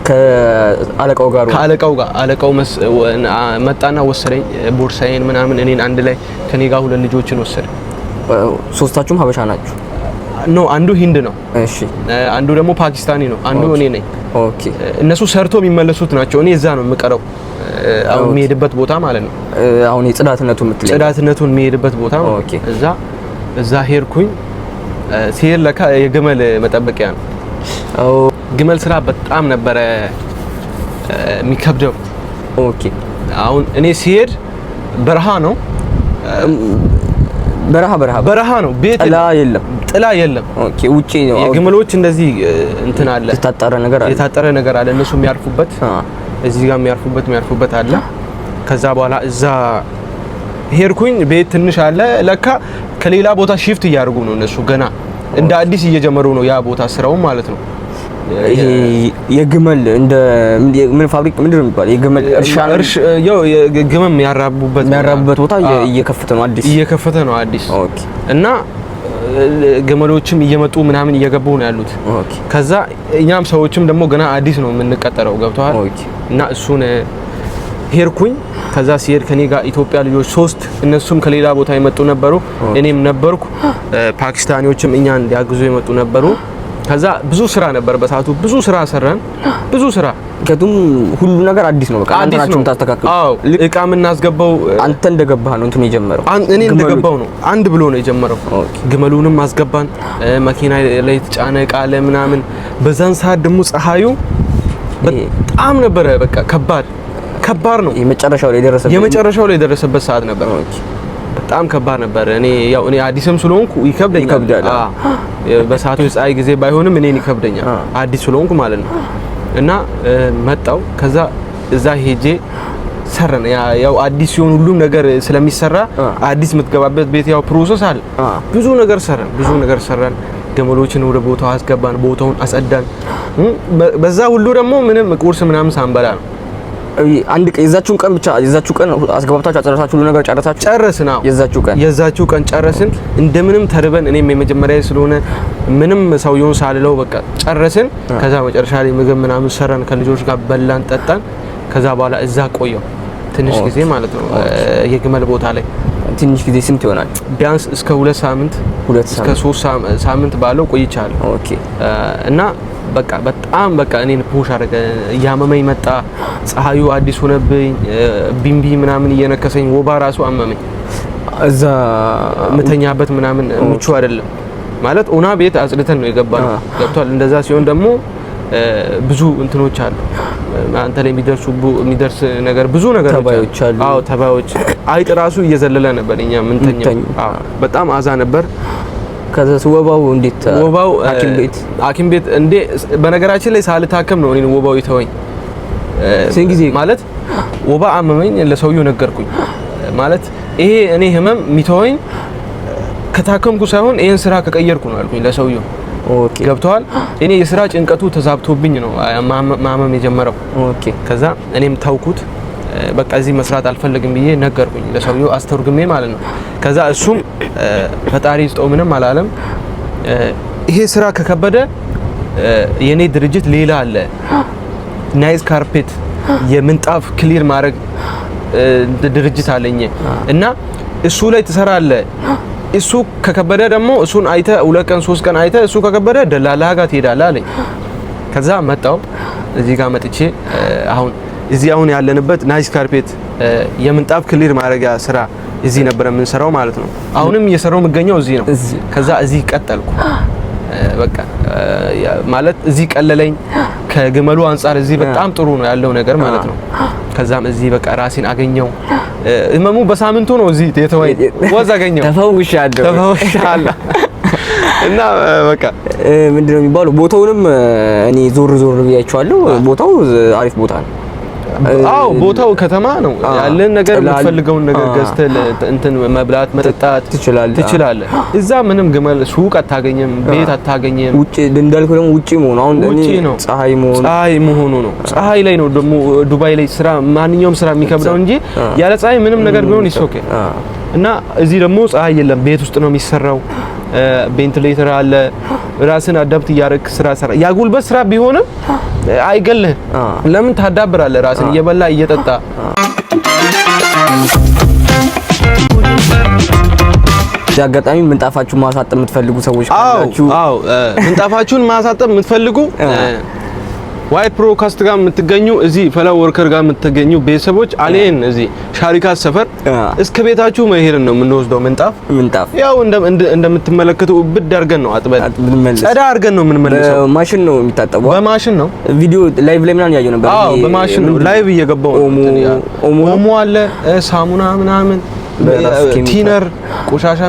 ከአለቃው ጋር? ከአለቃው ጋር። አለቃው መጣና ወሰደኝ፣ ቦርሳዬን ምናምን እኔን አንድ ላይ ከኔ ጋር ሁለት ልጆችን ወሰደ። ሶስታችሁም ሀበሻ ናችሁ? No፣ አንዱ ሂንድ ነው፣ አንዱ ደግሞ ፓኪስታኒ ነው፣ አንዱ እኔ ነኝ። እነሱ ሰርቶ የሚመለሱት ናቸው። እኔ እዛ ነው የምቀረው። አሁን የሚሄድበት ቦታ ማለት ነው። አሁን የጽዳትነቱ የምትለኝ? ጽዳትነቱን የሚሄድበት ቦታ ነው። እዛ ሄድኩኝ። ሲሄድ ለካ የግመል መጠበቂያ ነው። ግመል ስራ በጣም ነበረ የሚከብደው። አሁን እኔ ሲሄድ በረሃ ነው። በረሃ በረሃ በረሃ ነው። ቤት ጥላ የለም፣ ጥላ የለም። Okay፣ ውጪ ነው። የግመሎች እንደዚህ እንትን አለ፣ የታጠረ ነገር አለ፣ የታጠረ ነገር አለ። እነሱ የሚያርፉበት እዚህ ጋር የሚያርፉበት አለ። ከዛ በኋላ እዛ ሄድኩኝ። ቤት ትንሽ አለ ለካ ከሌላ ቦታ shift እያደረጉ ነው እነሱ፣ ገና እንደ አዲስ እየጀመሩ ነው ያ ቦታ ስራው ማለት ነው። ይሄ የግመል እንደ ምን ፋብሪካ ምንድን ነው የሚባለው? የግመል እርሻ ነው። ያው ግመል የሚያራቡበት የሚያራቡበት ቦታ እየከፈተ ነው አዲስ፣ እየከፈተ ነው አዲስ። Okay። እና ግመሎችም እየመጡ ምናምን እየገቡ ነው ያሉት። Okay። ከዛ እኛም ሰዎችም ደግሞ ገና አዲስ ነው የምንቀጠረው፣ ገብቶሃል? Okay። እና እሱን ሄድኩኝ። ከዛ ሲሄድ ከኔ ጋር ኢትዮጵያ ልጆች ሶስት፣ እነሱም ከሌላ ቦታ የመጡ ነበሩ፣ እኔም ነበርኩ። ፓኪስታኒዎችም እኛን ሊያግዙ የመጡ ነበሩ። ከዛ ብዙ ስራ ነበር በሰዓቱ፣ ብዙ ስራ ሰራን፣ ብዙ ስራ። ምክንያቱም ሁሉ ነገር አዲስ ነው። በቃ አዲስ ነው። ታስተካክሉ። አዎ፣ እቃ የምናስገባው አንተ እንደገባህ ነው እንትኑ የጀመረው። እኔ እንደገባው ነው፣ አንድ ብሎ ነው የጀመረው። ግመሉንም አስገባን፣ መኪና ላይ የተጫነ እቃ አለ ምናምን። በዛን ሰዓት ደግሞ ፀሐዩ በጣም ነበረ፣ በቃ ከባድ ከባድ ነው። የመጨረሻው ላይ የደረሰበት የመጨረሻው ላይ የደረሰበት ሰዓት ነበር። በጣም ከባድ ነበር። እኔ ያው እኔ አዲስም ስለሆንኩ ይከብደኛል። ይከብዳል። በሰዓቱ የፀሐይ ጊዜ ባይሆንም እኔን ይከብደኛል አዲስ ስለሆንኩ ማለት ነው። እና መጣው፣ ከዛ እዛ ሄጄ ሰራን። ያው አዲስ ሲሆን ሁሉም ነገር ስለሚሰራ አዲስ የምትገባበት ቤት ያው process አለ። ብዙ ነገር ሰራን፣ ብዙ ነገር ሰራን። ግመሎችን ወደ ቦታው አስገባን፣ ቦታውን አጸዳን። በዛ ሁሉ ደግሞ ምንም ቁርስ ምናምን ሳንበላ ነው። አንድ ቀን፣ የዛችሁን ቀን ብቻ፣ የዛችሁ ቀን አስገባብታችሁ አጨረሳችሁ፣ ሁሉ ነገር ጨረሳችሁ? ጨረስን። አዎ፣ የዛችሁ ቀን የዛችሁ ቀን ጨረስን። እንደምንም ተርበን፣ እኔም የመጀመሪያ ስለሆነ ምንም ሰውየውን ሳልለው በቃ ጨረስን። ከዛ መጨረሻ ላይ ምግብ ምናምን ሰራን፣ ከልጆች ጋር በላን፣ ጠጣን። ከዛ በኋላ እዛ ቆየው ትንሽ ጊዜ ማለት ነው፣ የግመል ቦታ ላይ። ትንሽ ጊዜ ስንት ይሆናል? ቢያንስ እስከ 2 ሳምንት፣ እስከ 3 ሳምንት ባለው ቆይቻለሁ። Okay። እና በቃ በጣም በቃ እኔን push አደረገ፣ እያመመኝ መጣ። ፀሐዩ አዲስ ሆነብኝ፣ ቢምቢ ምናምን እየነከሰኝ፣ ወባ ራሱ አመመኝ። እዛ ምተኛበት ምናምን ምቹ አይደለም ማለት፣ ኦና ቤት አጽድተን ነው የገባነው፣ ገብቷል። እንደዛ ሲሆን ደግሞ ብዙ እንትኖች አሉ፣ አንተ ላይ የሚደርስ ነገር ብዙ ነገር ተባዮች አሉ። አዎ፣ ተባዮች፣ አይጥ ራሱ እየዘለለ ነበር እኛ ምንተኛው። አዎ፣ በጣም አዛ ነበር። ከዛ ወባው እንዴት? ወባው ሐኪም ቤት ሐኪም ቤት እንዴ፣ በነገራችን ላይ ሳልታከም ነው እኔን ወባው የተወኝ። ስንት ጊዜ? ማለት ወባ አመመኝ፣ ለሰውየው ነገርኩኝ። ማለት ይሄ እኔ ህመም የሚተወኝ ከታከምኩ ሳይሆን ይሄን ስራ ከቀየርኩ ነው አልኩኝ ለሰውየው። Okay። ገብተዋል። እኔ የስራ ጭንቀቱ ተዛብቶብኝ ነው ማመም የጀመረው። Okay። ከዛ እኔም ታውኩት፣ በቃ እዚህ መስራት አልፈልግም ብዬ ነገርኩኝ ለሰውየው አስተርጉሜ ማለት ነው። ከዛ እሱም ፈጣሪ ስጠው ምንም አላለም። ይሄ ስራ ከከበደ የኔ ድርጅት ሌላ አለ፣ Nice Carpet የምንጣፍ clear ማድረግ ድርጅት አለኝ እና እሱ ላይ ትሰራለህ። እሱ ከከበደ ደግሞ እሱን አይተ 2 ቀን 3 ቀን አይተ እሱ ከከበደ ደላላ ጋር ትሄዳለህ አለኝ። ከዛ መጣው፣ እዚህ ጋር መጥቼ አሁን እዚህ አሁን ያለንበት Nice Carpet የምንጣፍ clear ማድረጊያ ስራ እዚህ ነበር የምንሰራው ማለት ነው። አሁንም እየሰራው የምገኘው እዚህ ነው። ከዛ እዚህ ቀጠልኩ። በቃ ማለት እዚህ ቀለለኝ። ከግመሉ አንጻር እዚህ በጣም ጥሩ ነው ያለው ነገር ማለት ነው። ከዛም እዚህ በቃ ራሴን አገኘው። ህመሙ በሳምንቱ ነው እዚህ የተወኝ፣ ወዝ አገኘው። ተፈውሻለሁ፣ ተፈውሻለሁ። እና በቃ ምንድነው የሚባለው፣ ቦታውንም እኔ ዞር ዞር ብያቸዋለሁ። ቦታው አሪፍ ቦታ ነው። አዎ፣ ቦታው ከተማ ነው። ያለን ነገር የምትፈልገውን ነገር ገዝተህ እንትን መብላት መጠጣት ትችላለህ፣ ትችላለህ። እዛ ምንም ግመል ሱቅ አታገኝም፣ ቤት አታገኝም። ውጪ እንዳልኩህ ደግሞ ውጪ መሆኑ አሁን ውጪ ነው፣ ፀሐይ መሆኑ ፀሐይ መሆኑ ነው። ፀሐይ ላይ ነው ደግሞ ዱባይ ላይ ስራ፣ ማንኛውም ስራ የሚከብደው እንጂ ያለ ፀሐይ ምንም ነገር ቢሆን it's okay። እና እዚህ ደግሞ ፀሐይ የለም፣ ቤት ውስጥ ነው የሚሰራው። ቬንቲሌተር አለ። ራስን adapt እያደረግክ ስራ ስራ። ያጉልበት ስራ ቢሆንም አይገልህም። ለምን ታዳብራለህ? ራስን እየበላ እየጠጣ። እዚህ አጋጣሚ ምንጣፋችሁን ማሳጠብ የምትፈልጉ ሰዎች ካላችሁ፣ አዎ፣ ምንጣፋችሁን ማሳጠብ የምትፈልጉ ዋይት ፕሮካስት ጋር የምትገኙ፣ እዚህ ፈላ ወርከር ጋር የምትገኙ ቤተሰቦች፣ አሌን እዚህ ሻሪካ ሰፈር እስከ ቤታችሁ መሄድን ነው የምንወስደው ምንጣፍ። ምንጣፍ ያው እንደምትመለከቱ ብድ አድርገን ነው አጥበን ጸዳ አድርገን ነው የምንመልሰው። በማሽን ነው የሚታጠበው። በማሽን ነው። ቪዲዮ live ላይ ምናምን ያየው ነበር። አዎ፣ በማሽን ነው፣ live እየገባው ነው። ኦሞ ኦሞ አለ፣ ሳሙና ምናምን በራሱ ኬሚካል። Thinner ቆሻሻ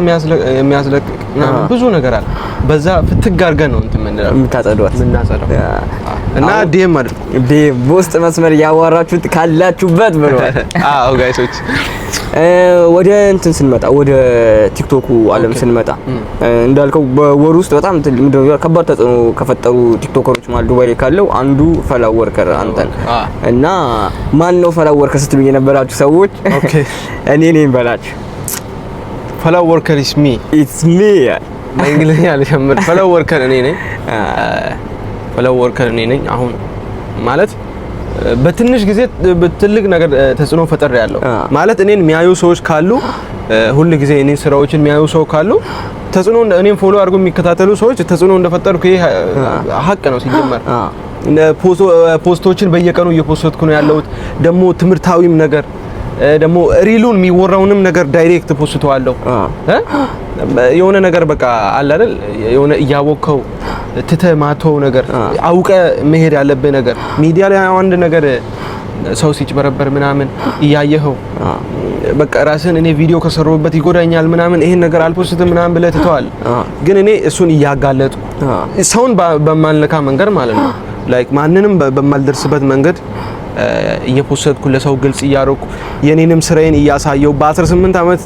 የሚያስለቅቅ ምናምን ብዙ ነገር አለ። በዛ ፍትግ አድርገን ነው እንትን የምንለው የምታጸዷት። የምናጸዳው። እና DM አድርጉ። በውስጥ መስመር እያዋራችሁት ካላችሁበት ብለዋል። አዎ guys ኦች። ወደ እንትን ስንመጣ፣ ወደ ቲክቶኩ ዓለም ስንመጣ፣ እንዳልከው በወር ውስጥ በጣም ምንድን ነው ከባድ ተጽዕኖ ከፈጠሩ ቲክቶከሮች ማለት ዱባይ ላይ ካለው አንዱ ፈላ ወርከር አንተ ነህ። እና ማን ነው ፈላ ወርከር ስትሉኝ የነበራችሁ ሰዎች እኔ ነኝ በላችሁ። ፈላ ወርከር is me. It's me. በእንግሊዝኛ ልጀምር። ፈላ ወርከር እኔ ነኝ። ፈላ ወርከር እኔ ነኝ። አሁን ማለት በትንሽ ጊዜ በትልቅ ነገር ተጽዕኖ ፈጠር ያለው ማለት እኔን የሚያዩ ሰዎች ካሉ፣ ሁል ጊዜ እኔን ስራዎችን የሚያዩ ሰው ካሉ፣ ተጽዕኖ እኔን follow አድርጎ የሚከታተሉ ሰዎች ተጽዕኖ እንደፈጠርኩ ይሄ ሀቅ ነው ሲጀመር። Post ኦችን በየቀኑ እየ post ኩ ነው ያለሁት። ደግሞ ትምህርታዊም ነገር ደግሞ real ኡን የሚወራውንም ነገር direct post ተዋለሁ። የሆነ ነገር በቃ አለ አይደል፣ የሆነ እያወቅከው ትተህ ማተው ነገር፣ አውቀ መሄድ ያለብህ ነገር፣ ሚዲያ ላይ አንድ ነገር ሰው ሲጭበረበር ምናምን እያየኸው በቃ ራስን እኔ ቪዲዮ ከሰሩበት ይጎዳኛል ምናምን ይሄን ነገር አል post ም ምናምን ብለህ ትተዋል። ግን እኔ እሱን እያጋለጥኩ ሰውን በማልነካ መንገድ ማለት ነው፣ like ማንንም በማልደርስበት መንገድ እየ post ኩ ለሰው ግልጽ እያደረኩ የኔንም ስራዬን እያሳየው በ18 ዓመት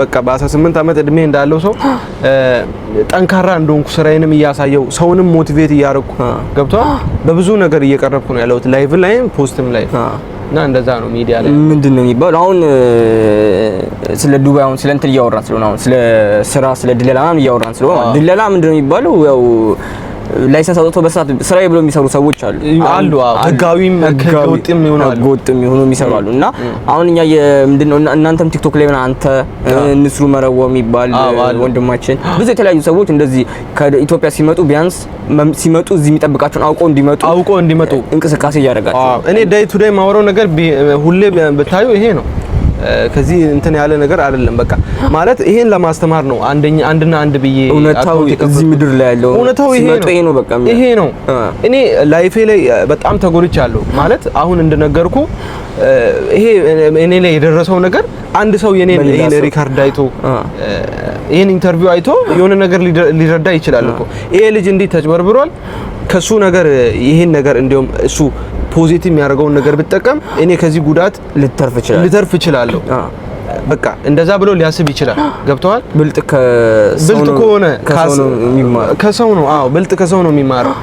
በቃ በ18 ዓመት እድሜ እንዳለው ሰው ጠንካራ እንደሆንኩ ስራዬንም እያሳየው ሰውንም motivate እያደረኩ ገብቷል። በብዙ ነገር እየቀረብኩ ነው ያለሁት live ላይም post ም ላይ እና እንደዛ ነው ሚዲያ ላይ። ምንድን ነው የሚባለው አሁን ስለ ዱባይ አሁን ስለ እንትን እያወራን ስለሆነ፣ አሁን ስለ ስራ ስለ ድለላ ምናምን እያወራን ስለሆነ፣ ድለላ ምንድን ነው የሚባለው፣ ያው license አውጥቶ በሰዓት ስራዬ ብሎ የሚሰሩ ሰዎች አሉ። አሉ። አዎ፣ ህጋዊም ህገወጥም የሆኑ አሉ። ህገወጥም የሆኑ የሚሰሩ አሉ። እና አሁን እኛ ምንድን ነው እናንተም ቲክቶክ ላይ ምናምን አንተ፣ ንስሩ መረዋ የሚባል ወንድማችን፣ ብዙ የተለያዩ ሰዎች እንደዚህ ከኢትዮጵያ ሲመጡ ቢያንስ ሲመጡ እዚህ የሚጠብቃቸውን አውቀው እንዲመጡ አውቆ እንዲመጡ እንቅስቃሴ እያደረጋቸው። እኔ day to day ማወራው ነገር ሁሌ ብታዩ ይሄ ነው። ከዚህ እንትን ያለ ነገር አይደለም። በቃ ማለት ይሄን ለማስተማር ነው አንደኛ አንድና አንድ ብዬ እውነታው እዚህ ምድር ላይ ያለው እውነታው ይሄ ነው። ይሄ ነው በቃ። ይሄ ነው። እኔ life ኤ ላይ በጣም ተጎድቻለሁ። ማለት አሁን እንደነገርኩ ይሄ እኔ ላይ የደረሰው ነገር አንድ ሰው የኔን ይሄን record አይቶ ይሄን interview አይቶ የሆነ ነገር ሊረዳ ይችላል እኮ። ይሄ ልጅ እንዲህ ተጭበርብሯል። ከሱ ነገር ይሄን ነገር እንዲያውም እሱ positive የሚያደርገውን ነገር ብጠቀም እኔ ከዚህ ጉዳት ልተርፍ ይችላል። ልተርፍ እችላለሁ። በቃ እንደዛ ብሎ ሊያስብ ይችላል። ገብተዋል። ብልጥ ከሰው ብልጥ ከሆነ ከሰው ነው የሚማረው። ከሰው ነው። አዎ፣ ብልጥ ከሰው ነው የሚማረው።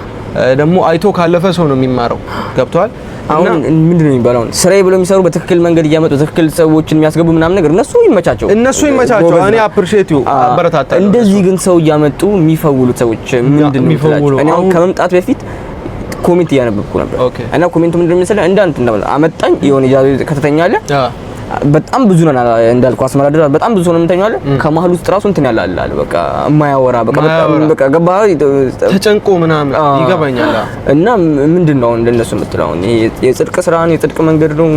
ደግሞ አይቶ ካለፈ ሰው ነው የሚማረው። ገብተዋል። አሁን ምንድን ነው የሚባለው? አሁን ስራዬ ብሎ የሚሰሩ በትክክል መንገድ እያመጡ ትክክል ሰዎችን የሚያስገቡ ምናምን ነገር እነሱ ይመቻቸው፣ እነሱ ይመቻቸው። እኔ appreciate you፣ አበረታታለሁ። እንደዚህ ግን ሰው እያመጡ የሚፈውሉት ሰዎች ምንድን ነው የሚፈውሉ? እኔ አሁን ከመምጣት በፊት comment እያነበብኩ ነበር እና comment ኡ ምንድን ነው መሰለህ፣ እንዳንተ እንደማለት አመጣኝ የሆነ ኢጃዛ ከተተኛለህ በጣም ብዙ ነን እንዳልኩ አስመራ ድረስ በጣም ብዙ ነው የምንተኛው አለ። ከመሀል ውስጥ ራሱ እንትን ያለ አለ በቃ የማያወራ በቃ በጣም በቃ ገባህ ተጨንቆ ምናምን ይገባኛል። እና ምንድን ነው እንደነሱ የምትለው አሁን የጽድቅ ስራ ነው፣ የጽድቅ መንገድ ነው።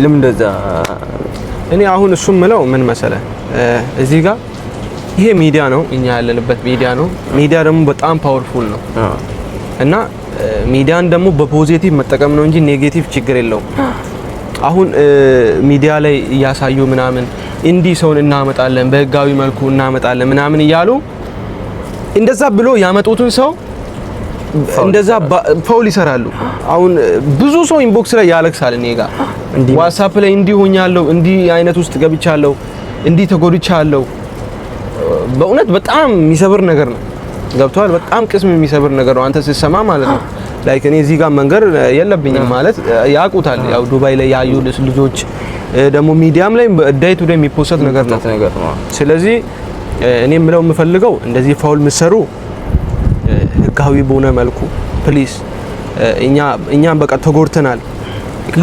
ለምን እንደዛ? እኔ አሁን እሱም ምለው ምን መሰለህ፣ እዚህ ጋር ይሄ ሚዲያ ነው፣ እኛ ያለንበት ሚዲያ ነው። ሚዲያ ደግሞ በጣም powerful ነው እና ሚዲያን ደግሞ በ positive መጠቀም ነው እንጂ negative ችግር የለውም። አሁን ሚዲያ ላይ እያሳዩ ምናምን እንዲህ ሰውን እናመጣለን፣ በህጋዊ መልኩ እናመጣለን ምናምን እያሉ እንደዛ ብሎ ያመጡትን ሰው እንደዛ foul ይሰራሉ። አሁን ብዙ ሰው inbox ላይ ያለቅሳል። እኔ ጋር ዋትስአፕ ላይ እንዲህ ሆኛለሁ፣ እንዲህ አይነት ውስጥ ገብቻለሁ፣ እንዲህ ተጎድቻለሁ። በእውነት በጣም የሚሰብር ነገር ነው። ገብቷል። በጣም ቅስም የሚሰብር ነገር ነው አንተ ስትሰማ ማለት ነው። Like እኔ እዚህ ጋር መንገር የለብኝም ማለት ያውቁታል። ያው ዱባይ ላይ ያዩ ልጆች ደግሞ ሚዲያም ላይ day to day የሚ post ነገር ነው። ስለዚህ እኔ የምለው የምፈልገው እንደዚህ foul የምትሰሩ ህጋዊ በሆነ መልኩ please። እኛም በቃ ተጎድተናል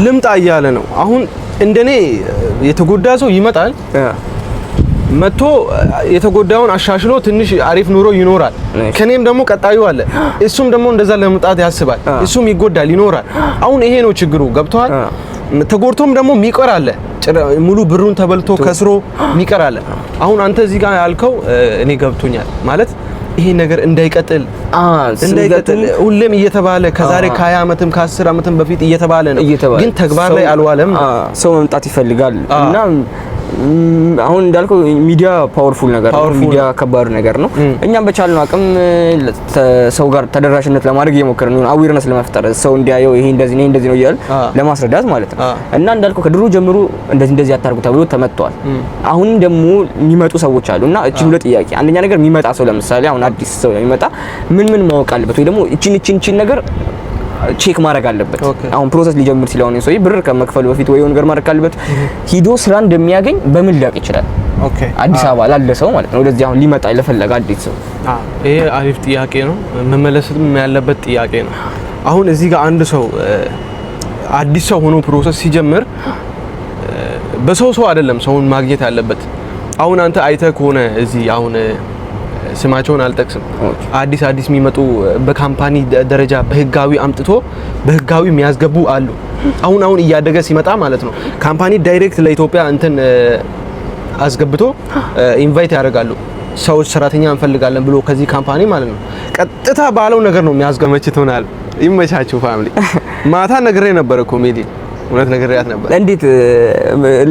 ልምጣ እያለ ነው። አሁን እንደኔ የተጎዳ ሰው ይመጣል፣ መጥቶ የተጎዳውን አሻሽሎ ትንሽ አሪፍ ኑሮ ይኖራል። ከኔም ደግሞ ቀጣዩ አለ። እሱም ደግሞ እንደዛ ለመምጣት ያስባል። እሱም ይጎዳል፣ ይኖራል። አሁን ይሄ ነው ችግሩ። ገብቶሃል? ተጎድቶም ደግሞ የሚቀር አለ። ሙሉ ብሩን ተበልቶ ከስሮ የሚቀር አለ። አሁን አንተ እዚህ ጋር ያልከው እኔ ገብቶኛል። ማለት ይሄ ነገር እንዳይቀጥል ሁሌም እየተባለ ከዛሬ ከ20 ዓመትም ከ10 ዓመትም በፊት እየተባለ ነው፣ ግን ተግባር ላይ አልዋለም። ሰው መምጣት ይፈልጋል እና አሁን እንዳልከው ሚዲያ powerful ነገር ነው። Powerful ሚዲያ ከባድ ነገር ነው። እኛም በቻልነው አቅም ሰው ጋር ተደራሽነት ለማድረግ እየሞከርን ነው። Awareness ለመፍጠር፣ ሰው እንዲያየው፣ ይሄ እንደዚህ ነው፣ ይሄ እንደዚህ ነው እያልን ለማስረዳት ማለት ነው። እና እንዳልከው ከድሮ ጀምሮ እንደዚህ እንደዚህ አታርጉ ተብሎ ተመጥተዋል። አሁንም ደግሞ የሚመጡ ሰዎች አሉ እና እቺን ሁለት ጥያቄ፣ አንደኛ ነገር የሚመጣ ሰው፣ ለምሳሌ አሁን አዲስ ሰው የሚመጣ ምን ምን ማወቅ አለበት ወይ ደግሞ እቺን እቺን እቺን ነገር check ማድረግ አለበት? አሁን process ሊጀምር ሲል፣ አሁን ሰውዬ ብር ከመክፈሉ በፊት ወይ የሆነ ነገር ማድረግ ካለበት፣ ሂዶ ስራ እንደሚያገኝ በምን ሊያውቅ ይችላል? አዲስ አበባ ላለ ሰው ማለት ነው። ወደዚህ አሁን ሊመጣ ለፈለገ አዲስ ሰው። ይሄ አሪፍ ጥያቄ ነው፣ መመለስም ያለበት ጥያቄ ነው። አሁን እዚህ ጋር አንድ ሰው አዲስ ሰው ሆኖ process ሲጀምር በሰው ሰው አይደለም ሰውን ማግኘት ያለበት። አሁን አንተ አይተህ ከሆነ እዚህ አሁን ስማቸውን አልጠቅስም። አዲስ አዲስ የሚመጡ በ company ደረጃ በህጋዊ አምጥቶ በህጋዊ የሚያስገቡ አሉ። አሁን አሁን እያደገ ሲመጣ ማለት ነው፣ company direct ለኢትዮጵያ እንትን አስገብቶ invite ያደርጋሉ። ሰዎች ሰራተኛ እንፈልጋለን ብሎ ከዚህ company ማለት ነው። ቀጥታ ባለው ነገር ነው የሚያስገመችት ሆናል። ይመቻችሁ family። ማታ ነግሬ ነበር እኮ ሜዲ፣ እውነት ነግሬያት ነበር። እንዴት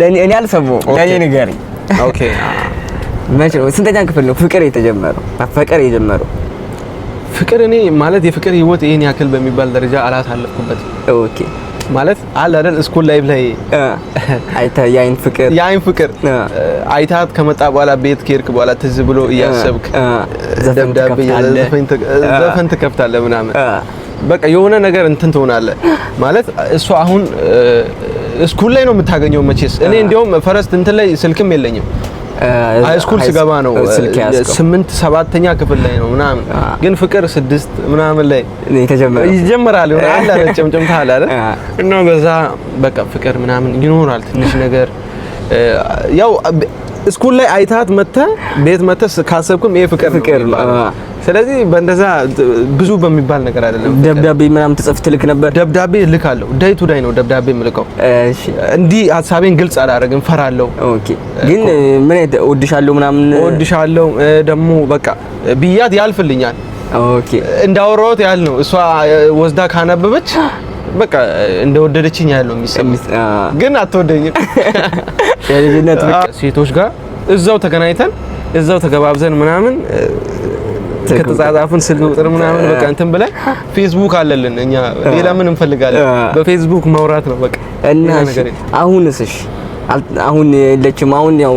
ለኔ? እኔ አልሰማሁም። ለኔ ንገረኝ። Okay። መቼ ነው? ስንተኛ ክፍል ነው ፍቅር የተጀመረው? መፈቀር የጀመረው? ፍቅር እኔ ማለት የፍቅር ህይወት ይሄን ያክል በሚባል ደረጃ አላሳለፍኩበትም። ማለት አለ አይደል school life ላይ አይተህ የአይን ፍቅር። የአይን ፍቅር፣ አይታት ከመጣ በኋላ፣ ቤት ከሄድክ በኋላ ትዝ ብሎ እያሰብክ ዘፈን ደብዳቤ ትከፍታለህ። ዘፈን ትከፍታለህ ምናምን፣ በቃ የሆነ ነገር እንትን ትሆናለህ። ማለት እሱ አሁን school ላይ ነው የምታገኘው መቼስ። እኔ እንዲያውም first እንትን ላይ ስልክም የለኝም። High school ስገባ ነው። ስልክ ያዝከው? ስምንት ሰባተኛ ክፍል ላይ ነው ምናምን። ግን ፍቅር ስድስት ምናምን ላይ የተጀመረው። ይጀምራል። የሆነ አለ አይደል ጭምጭምታ አለ አይደል? እና በዛ በቃ ፍቅር ምናምን ይኖራል ትንሽ ነገር። ያው school ላይ አይታት መተህ ቤት መተህ ካሰብክም ይሄ ፍቅር ነው ፍቅር ነው። የሚባለው። ስለዚህ በእንደዛ ብዙ በሚባል ነገር አይደለም ፍቅር። ደብዳቤ ምናምን ትጽፍ ትልክ ነበር? ደብዳቤ እልካለሁ። Day to day ነው ደብዳቤ የምልከው። እንዲህ ሀሳቤን ግልጽ አላደርግም፣ ፈራለሁ። Okay፣ ግን ምን አይነት እወድሻለሁ ምናምን? እወድሻለሁ ደግሞ በቃ ብያት ያልፍልኛል። እንዳወራሁት ያህል ነው። እሷ ወስዳ ካነበበች በቃ እንደወደደችኝ ያህል ነው የሚሰማኝ። ግን አትወደኝም። የልጅነት ፍቅር። ሴቶች ጋር እዛው ተገናኝተን እዛው ተገባብዘን ምናምን ከተጻጻፍን ስልክ ቁጥር ምናምን በቃ እንትን ብለን፣ ፌስቡክ አለልን እኛ፣ ሌላ ምን እንፈልጋለን? በፌስቡክ ማውራት ነው በቃ። እና ሌላ እሺ፣ ነገር የለም። አሁንስ? እሺ፣ አሁን የለችም። አሁን ያው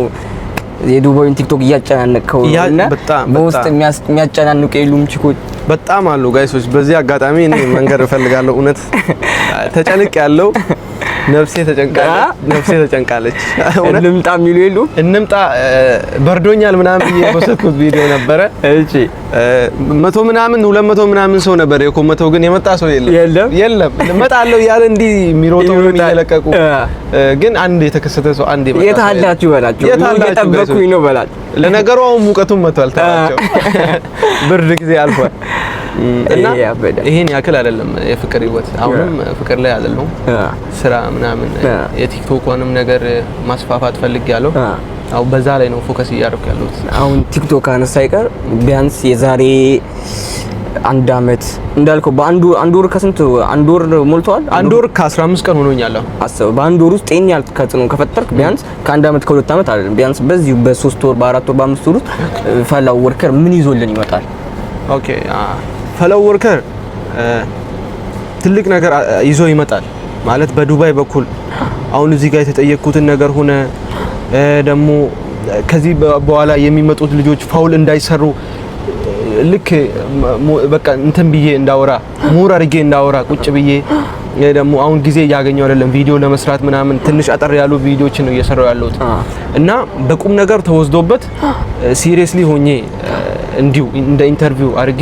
የዱባዩን ቲክቶክ እያጨናነቅከው ነው እና በጣም በውስጥ በጣም። የሚያጨናንቁ የሉም ቺኮች? በጣም አሉ guys ኦች። በዚህ አጋጣሚ እኔ መንገር እፈልጋለሁ። እውነት ተጨንቅ ያለው ነፍሴ ተጨንቃለች፣ ነፍሴ ተጨንቃለች። እውነት እንምጣ የሚሉ የሉም? እንምጣ በርዶኛል ምናምን ብዬ የፖስትኩት ቪዲዮ ነበረ። 100 ምናምን 200 ምናምን ሰው ነበር የኮመተው፣ ግን የመጣ ሰው የለም። የለም? የለም። እመጣለሁ እያለ እንዲህ የሚሮጠው ይሮጣል። እየለቀቁ ግን አንድ የተከሰተ ሰው፣ አንድ የመጣ የት ሰው የለም። አላችሁ በላቸው። የት አላችሁ እየጠበኩኝ ነው በላቸው። ለነገሩ አሁን ሙቀቱን መጥቷል ተዋቸው። ብርድ ጊዜ አልፏል። እና ይሄ ያበደ። ይሄን ያክል አይደለም የፍቅር ህይወት። አሁንም ፍቅር ላይ አይደለሁም። ስራ ምናምን የቲክቶኳንም ነገር ማስፋፋት ፈልጌያለሁ። አሁን በዛ ላይ ነው focus እያደረኩ ያለሁት። አሁን ቲክቶክ አነሳ አይቀር ቢያንስ የዛሬ አንድ አመት እንዳልከው በአንዱ አንድ ወር ከስንት አንድ ወር ሞልተዋል። አንድ ወር ከ15 ቀን ሆኖኛል አሁን። አስበው፣ በአንድ ወር ውስጥ ይሄን ያህል ተጽዕኖ ከፈጠርክ ቢያንስ ከአንድ አመት ከ2 አመት አይደለም፣ ቢያንስ በዚሁ በ3 ወር፣ በ4 ወር፣ በ5 ወር ውስጥ ፈላው ወርከር ምን ይዞልን ይመጣል? Okay፣ ፈለው ወርከር ትልቅ ነገር ይዞ ይመጣል። ማለት በዱባይ በኩል አሁን እዚህ ጋር የተጠየቅኩትን ነገር ሆነ ደግሞ ከዚህ በኋላ የሚመጡት ልጆች foul እንዳይሰሩ ልክ በቃ እንትን ብዬ እንዳወራ፣ more አድርጌ እንዳወራ ቁጭ ብዬ ደግሞ አሁን ጊዜ እያገኘው አይደለም ቪዲዮ ለመስራት ምናምን፣ ትንሽ አጠር ያሉ ቪዲዮዎችን ነው እየሰራው ያለሁት። እና በቁም ነገር ተወስዶበት seriously ሆኜ እንዲሁ እንደ interview አድርጌ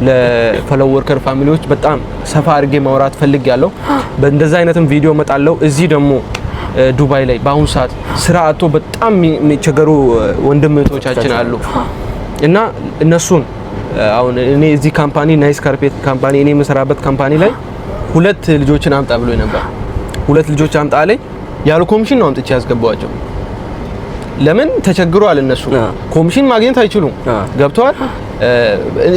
ለፈለው ወርከር family ዎች በጣም ሰፋ አድርጌ ማውራት ፈልጌያለሁ። በእንደዛ አይነትም ቪዲዮ እመጣለሁ። እዚህ ደግሞ ዱባይ ላይ በአሁኑ ሰዓት ስራ አጥቶ በጣም የሚቸገሩ ወንድም እህቶቻችን አሉ እና እነሱን አሁን እኔ እዚህ company፣ Nice Carpet company፣ እኔ የምሰራበት company ላይ ሁለት ልጆችን አምጣ ብሎ ነበር። ሁለት ልጆች አምጣ አለኝ። ያለ ኮሚሽን ነው አምጥቼ ያስገባዋቸው። ለምን ተቸግረዋል? እነሱ ኮሚሽን ማግኘት አይችሉም። ገብተዋል።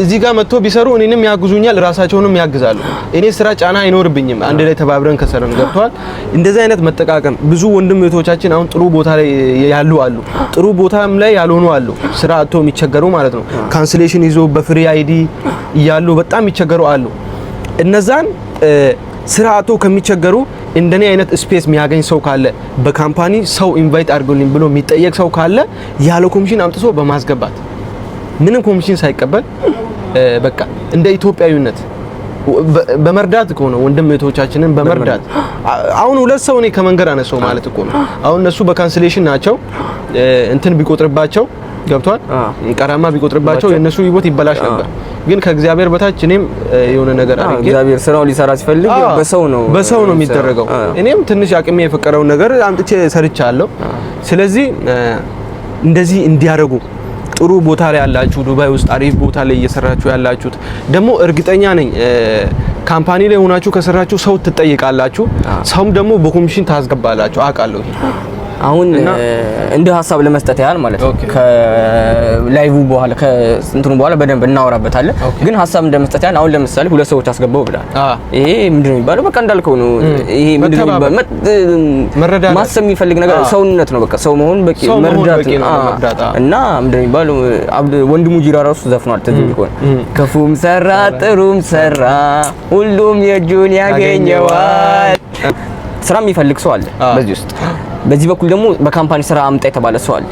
እዚህ ጋር መጥቶ ቢሰሩ እኔንም ያግዙኛል፣ ራሳቸውንም ያግዛሉ። እኔ ስራ ጫና አይኖርብኝም። አንድ ላይ ተባብረን ከሰረን ገብተዋል። እንደዚህ አይነት መጠቃቀም ብዙ ወንድም እህቶቻችን አሁን ጥሩ ቦታ ላይ ያሉ አሉ፣ ጥሩ ቦታም ላይ ያልሆኑ አሉ። ስራ አጥቶ የሚቸገሩ ማለት ነው። Cancellation ይዞ በ free ID እያሉ በጣም የሚቸገሩ አሉ። እነዛን ስራ አጥቶ ከሚቸገሩ እንደኔ አይነት space የሚያገኝ ሰው ካለ፣ በ company ሰው invite አድርጎልኝ ብሎ የሚጠየቅ ሰው ካለ፣ ያለ ኮሚሽን አምጥቶ በማስገባት፣ ምንም ኮሚሽን ሳይቀበል፣ በቃ እንደ ኢትዮጵያዊነት በመርዳት እኮ ነው፣ ወንድም እህቶቻችንን በመርዳት። አሁን ሁለት ሰው እኔ ከመንገድ አነሳው ማለት እኮ ነው። አሁን እነሱ በ cancellation ናቸው፣ እንትን ቢቆጥርባቸው፣ ገብቷል፣ ቀራማ ቢቆጥርባቸው የእነሱ ህይወት ይበላሽ ነበር። ግን ከእግዚአብሔር በታች እኔም የሆነ ነገር አድርጌ እግዚአብሔር ስራውን ሊሰራ ሲፈልግ በሰው ነው። በሰው ነው የሚደረገው። እኔም ትንሽ አቅሜ የፈቀደውን ነገር አምጥቼ ሰርቻለሁ። ስለዚህ እንደዚህ እንዲያደርጉ፣ ጥሩ ቦታ ላይ ያላችሁ፣ ዱባይ ውስጥ አሪፍ ቦታ ላይ እየሰራችሁ ያላችሁት ደግሞ እርግጠኛ ነኝ company ላይ ሆናችሁ ከሰራችሁ ሰው ትጠይቃላችሁ። ሰውም ደግሞ በኮሚሽን ታስገባላችሁ። አውቃለሁ። አሁን እንደ ሀሳብ ለመስጠት ያህል ማለት ነው፣ ከ live በኋላ ከእንትኑ በኋላ በደንብ እናወራበታለን። ግን ሀሳብ እንደ መስጠት ያህል አሁን ለምሳሌ ሁለት ሰዎች አስገባው ብለሃል። ይሄ ምንድን ነው የሚባለው? በቃ እንዳልከው ነው። ይሄ ምንድን ነው የሚባለው? ማሰብ የሚፈልግ ነገር ሰውነት ነው። በቃ ሰው መሆን በቂ፣ መርዳት እና ምንድን ነው የሚባለው? ወንድሙ ጂራ ራሱ ዘፍኗል። ትዝ የሚል ከሆነ፣ ክፉም ሰራ ጥሩም ሰራ ሁሉም የእጁን ያገኘዋል። ስራ የሚፈልግ ሰው አለ በዚህ ውስጥ፣ በዚህ በኩል ደግሞ በ company ስራ አምጣ የተባለ ሰው አለ።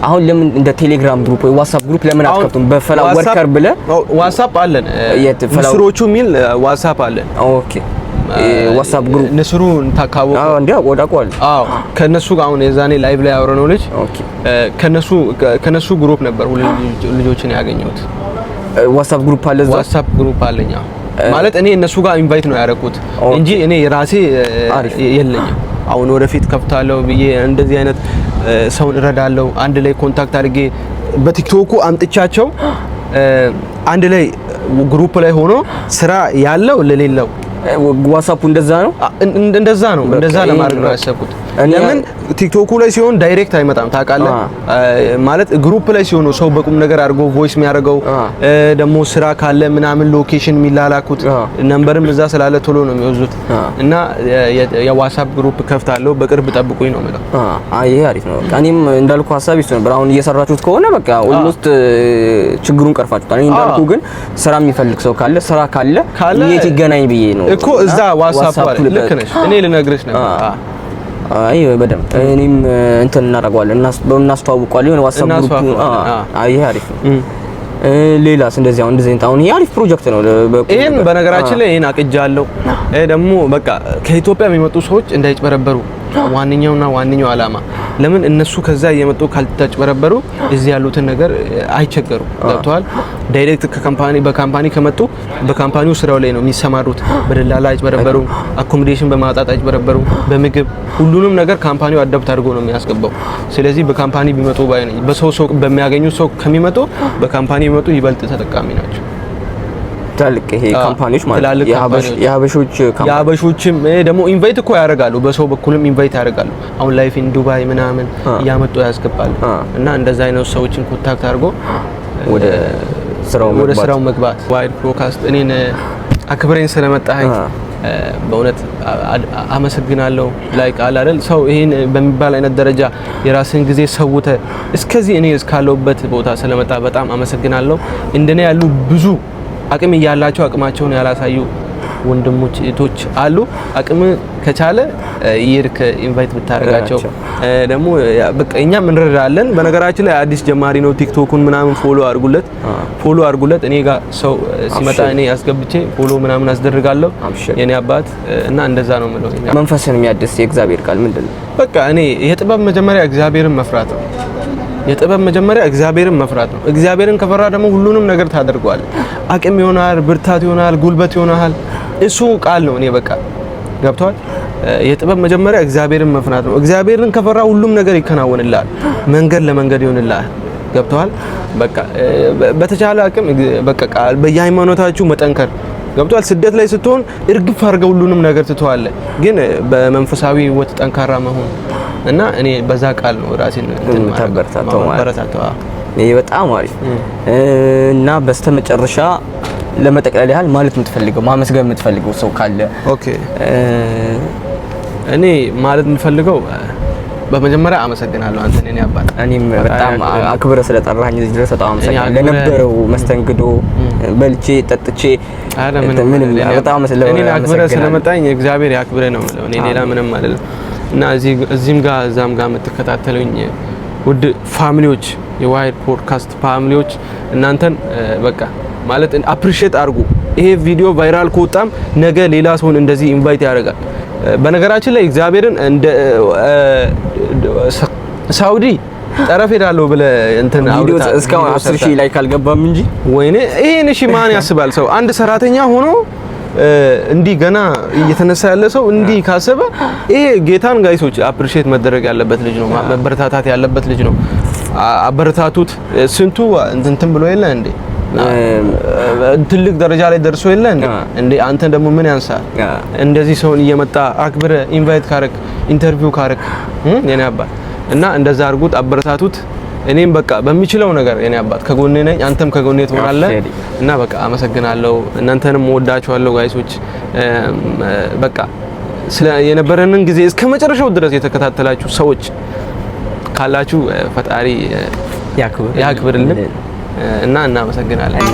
አሁን ለምን እንደ ቴሌግራም group ወይ ዋትስአፕ group ለምን አትከፍቱም? በፈላ worker ብለህ። ዋትስአፕ አለን፣ ንስሮቹ የሚል ዋትስአፕ አለን። Okay፣ ዋትስአፕ group። ንስሩ ታካወቀ? አዎ፣ እንዴ አውቀዋለሁ። አዎ፣ ከነሱ ጋር አሁን የዛኔ live ላይ ያወራነው ልጅ፣ ከነሱ group ነበር ሁለት ልጆችን ያገኘሁት። ዋትስአፕ group አለ እዛ? ዋትስአፕ group አለኛ። ማለት እኔ እነሱ ጋር invite ነው ያደረኩት እንጂ እኔ የራሴ የለኝም። አሁን ወደፊት ከፍታለሁ ብዬ እንደዚህ አይነት ሰውን እረዳለሁ። አንድ ላይ contact አድርጌ በቲክቶኩ አምጥቻቸው አንድ ላይ group ላይ ሆኖ ስራ ያለው ለሌለው ዋትስአፑ እንደዛ ነው። እንደዛ ነው። እንደዛ ለማድረግ ነው ያሰብኩት። ለምን ቲክቶኩ ላይ ሲሆን direct አይመጣም ታውቃለህ። ማለት group ላይ ሲሆን ሰው በቁም ነገር አድርጎ voice የሚያደርገው፣ ደግሞ ስራ ካለ ምናምን location የሚላላኩት፣ number ም እዛ ስላለ ቶሎ ነው የሚወዙት። እና የዋትስአፕ group ከፍታለሁ፣ በቅርብ ጠብቁኝ ነው የምለው። አይ፣ ይሄ አሪፍ ነው። በቃ እኔም እንዳልኩ ሀሳብ ይሱ ነበር። አሁን እየሰራችሁት ከሆነ በቃ almost ችግሩን ቀርፋችሁታል። እኔ እንዳልኩ ግን ስራ የሚፈልግ ሰው ካለ፣ ስራ ካለ የት ይገናኝ ብዬ ነው። እኮ እዛ ዋትስአፕ አለ። ልክ ነሽ። እኔ ልነግርሽ ነበር። አይ፣ በደንብ እኔም እንትን እናደርገዋለን፣ እናስተዋውቀዋለን። የሆነ ዋትስአፕ group። አይ፣ ይሄ አሪፍ ነው። ሌላስ እንደዚህ አሁን እንደዚህ አሁን ይሄ አሪፍ ፕሮጀክት ነው። ይሄን በነገራችን ላይ ይሄን አቅጃለሁ። ይሄ ደግሞ በቃ ከኢትዮጵያ የሚመጡ ሰዎች እንዳይጭበረበሩ ዋነኛውና ዋነኛው ዓላማ። ለምን እነሱ ከዛ እየመጡ ካልተጭበረበሩ እዚህ ያሉትን ነገር አይቸገሩም። ገብተዋል። Direct ከ company፣ በ company ከመጡ በ company ው ስራው ላይ ነው የሚሰማሩት። በደላላ አይጭበረበሩም። Accommodation በማጣት አይጭበረበሩም። በምግብ፣ ሁሉንም ነገር company ው adapt አድርጎ ነው የሚያስገባው። ስለዚህ በ company ቢመጡ ባይ ነኝ። በሰው ሰው በሚያገኙት ሰው ከሚመጡ በ company ቢመጡ ይበልጥ ተጠቃሚ ናቸው። ትላልቅ ይሄ company ዎች ማለት የሀበሾች company። የሀበሾችም ደግሞ invite እኮ ያደርጋሉ። በሰው በኩልም invite ያደርጋሉ። አሁን Life in Dubai ምናምን እያመጡ ያስገባሉ። እና እንደዛ አይነት ሰዎችን contact አድርጎ ወደ ስራው ወደ ስራው መግባት። ዋይድ ፕሮካስት፣ እኔን አክብረኝ ስለመጣኸኝ በእውነት አመሰግናለሁ። Like አለ አይደል፣ ሰው ይሄን በሚባል አይነት ደረጃ የራስን ጊዜ ሰውተ እስከዚህ እኔ እስካለሁበት ቦታ ስለመጣ በጣም አመሰግናለሁ። እንደኔ ያሉ ብዙ አቅም እያላቸው አቅማቸውን ያላሳዩ ወንድሞች እህቶች አሉ። አቅም ከቻለ ይርክ invite ብታደርጋቸው ደግሞ በቃ እኛም እንረዳለን። በነገራችን ላይ አዲስ ጀማሪ ነው። ቲክቶኩን ምናምን follow አድርጉለት፣ follow አድርጉለት። እኔ ጋር ሰው ሲመጣ እኔ አስገብቼ follow ምናምን አስደርጋለሁ የኔ አባት፣ እና እንደዛ ነው የምለው። መንፈስን የሚያድስ የእግዚአብሔር ቃል ምንድን ነው? በቃ እኔ የጥበብ መጀመሪያ እግዚአብሔርን መፍራት ነው። የጥበብ መጀመሪያ እግዚአብሔርን መፍራት ነው። እግዚአብሔርን ከፈራ ደግሞ ሁሉንም ነገር ታደርገዋለህ። አቅም ይሆናል፣ ብርታት ይሆናል፣ ጉልበት ይሆናል። እሱ ቃል ነው። እኔ በቃ ገብቷል። የጥበብ መጀመሪያ እግዚአብሔርን መፍራት ነው። እግዚአብሔርን ከፈራ ሁሉም ነገር ይከናወንልሃል። መንገድ ለመንገድ ይሆንልሃል። ገብቷል። በቃ በተቻለ አቅም በቃ ቃል በየሃይማኖታችሁ መጠንከር፣ ገብቷል። ስደት ላይ ስትሆን እርግፍ አድርገህ ሁሉንም ነገር ትተዋለህ። ግን በመንፈሳዊ ህይወት ጠንካራ መሆን። እና እኔ በዛ ቃል ነው ራሴን እንትን የምታበረታታው ማለት ነው። ማበረታታው። አዎ። ይሄ በጣም አሪፍ። እና በስተመጨረሻ ለመጠቅለል ያህል ማለት የምትፈልገው፣ ማመስገን የምትፈልገው ሰው ካለ? Okay፣ እኔ ማለት የምፈልገው በመጀመሪያ አመሰግናለሁ አንተን የኔ አባት። እኔም በጣም አክብረህ ስለጠራኸኝ እዚህ ድረስ በጣም አመሰግናለሁ። አክብረህ- ለነበረው መስተንግዶ በልቼ ጠጥቼ ኧረ ምንም ምንም አይደለም። በጣም እኔን አክብረህ አመሰግናለሁ። ስለመጣኝ እግዚአብሔር ያክብረህ ነው የምለው። እኔ ሌላ ምንም አይደለም። እና እዚህም ጋር እዛም ጋር የምትከታተሉኝ ውድ family ዎች፣ የዋይድ ፖድካስት family ዎች፣ እናንተን በቃ ማለት appreciate አድርጉ። ይሄ ቪዲዮ viral ከወጣም ነገ ሌላ ሰውን እንደዚህ invite ያደርጋል። በነገራችን ላይ እግዚአብሔርን እንደ ሳውዲ ጠረፍ ሄዳለሁ ብለህ እንትን ቪዲዮ አውርተሃል፣ እስካሁን ቪዲዮ 10 ሺህ ሰርተሃል። ላይ ካልገባም እንጂ። ወይኔ ይሄን እሺ ማን ያስባል? ሰው አንድ ሰራተኛ ሆኖ እንዲህ ገና እየተነሳ ያለ ሰው እንዲህ ካሰበ ይሄ ጌታን guys ኦች appreciate መደረግ ያለበት ልጅ ነው፣ መበረታታት ያለበት ልጅ ነው። አበረታቱት። ስንቱ እንትን ብሎ የለ እንዴ? ትልቅ ደረጃ ላይ ደርሶ የለ እንዴ? እንዴ አንተ ደግሞ ምን ያንሳል? እንደዚህ ሰውን እየመጣ አክብረ invite ካረክ፣ interview ካረክ የኔ አባት፣ እና እንደዛ አድርጉት፣ አበረታቱት። እኔም በቃ በሚችለው ነገር የኔ አባት ከጎኔ ነኝ፣ አንተም ከጎኔ ትሆናለህ። እና በቃ አመሰግናለሁ። እናንተንም ወዳችኋለሁ guys ኦች። በቃ ስለ የነበረንን ጊዜ እስከ መጨረሻው ድረስ የተከታተላችሁ ሰዎች ካላችሁ ፈጣሪ ያክብርልን እና እናመሰግናለን።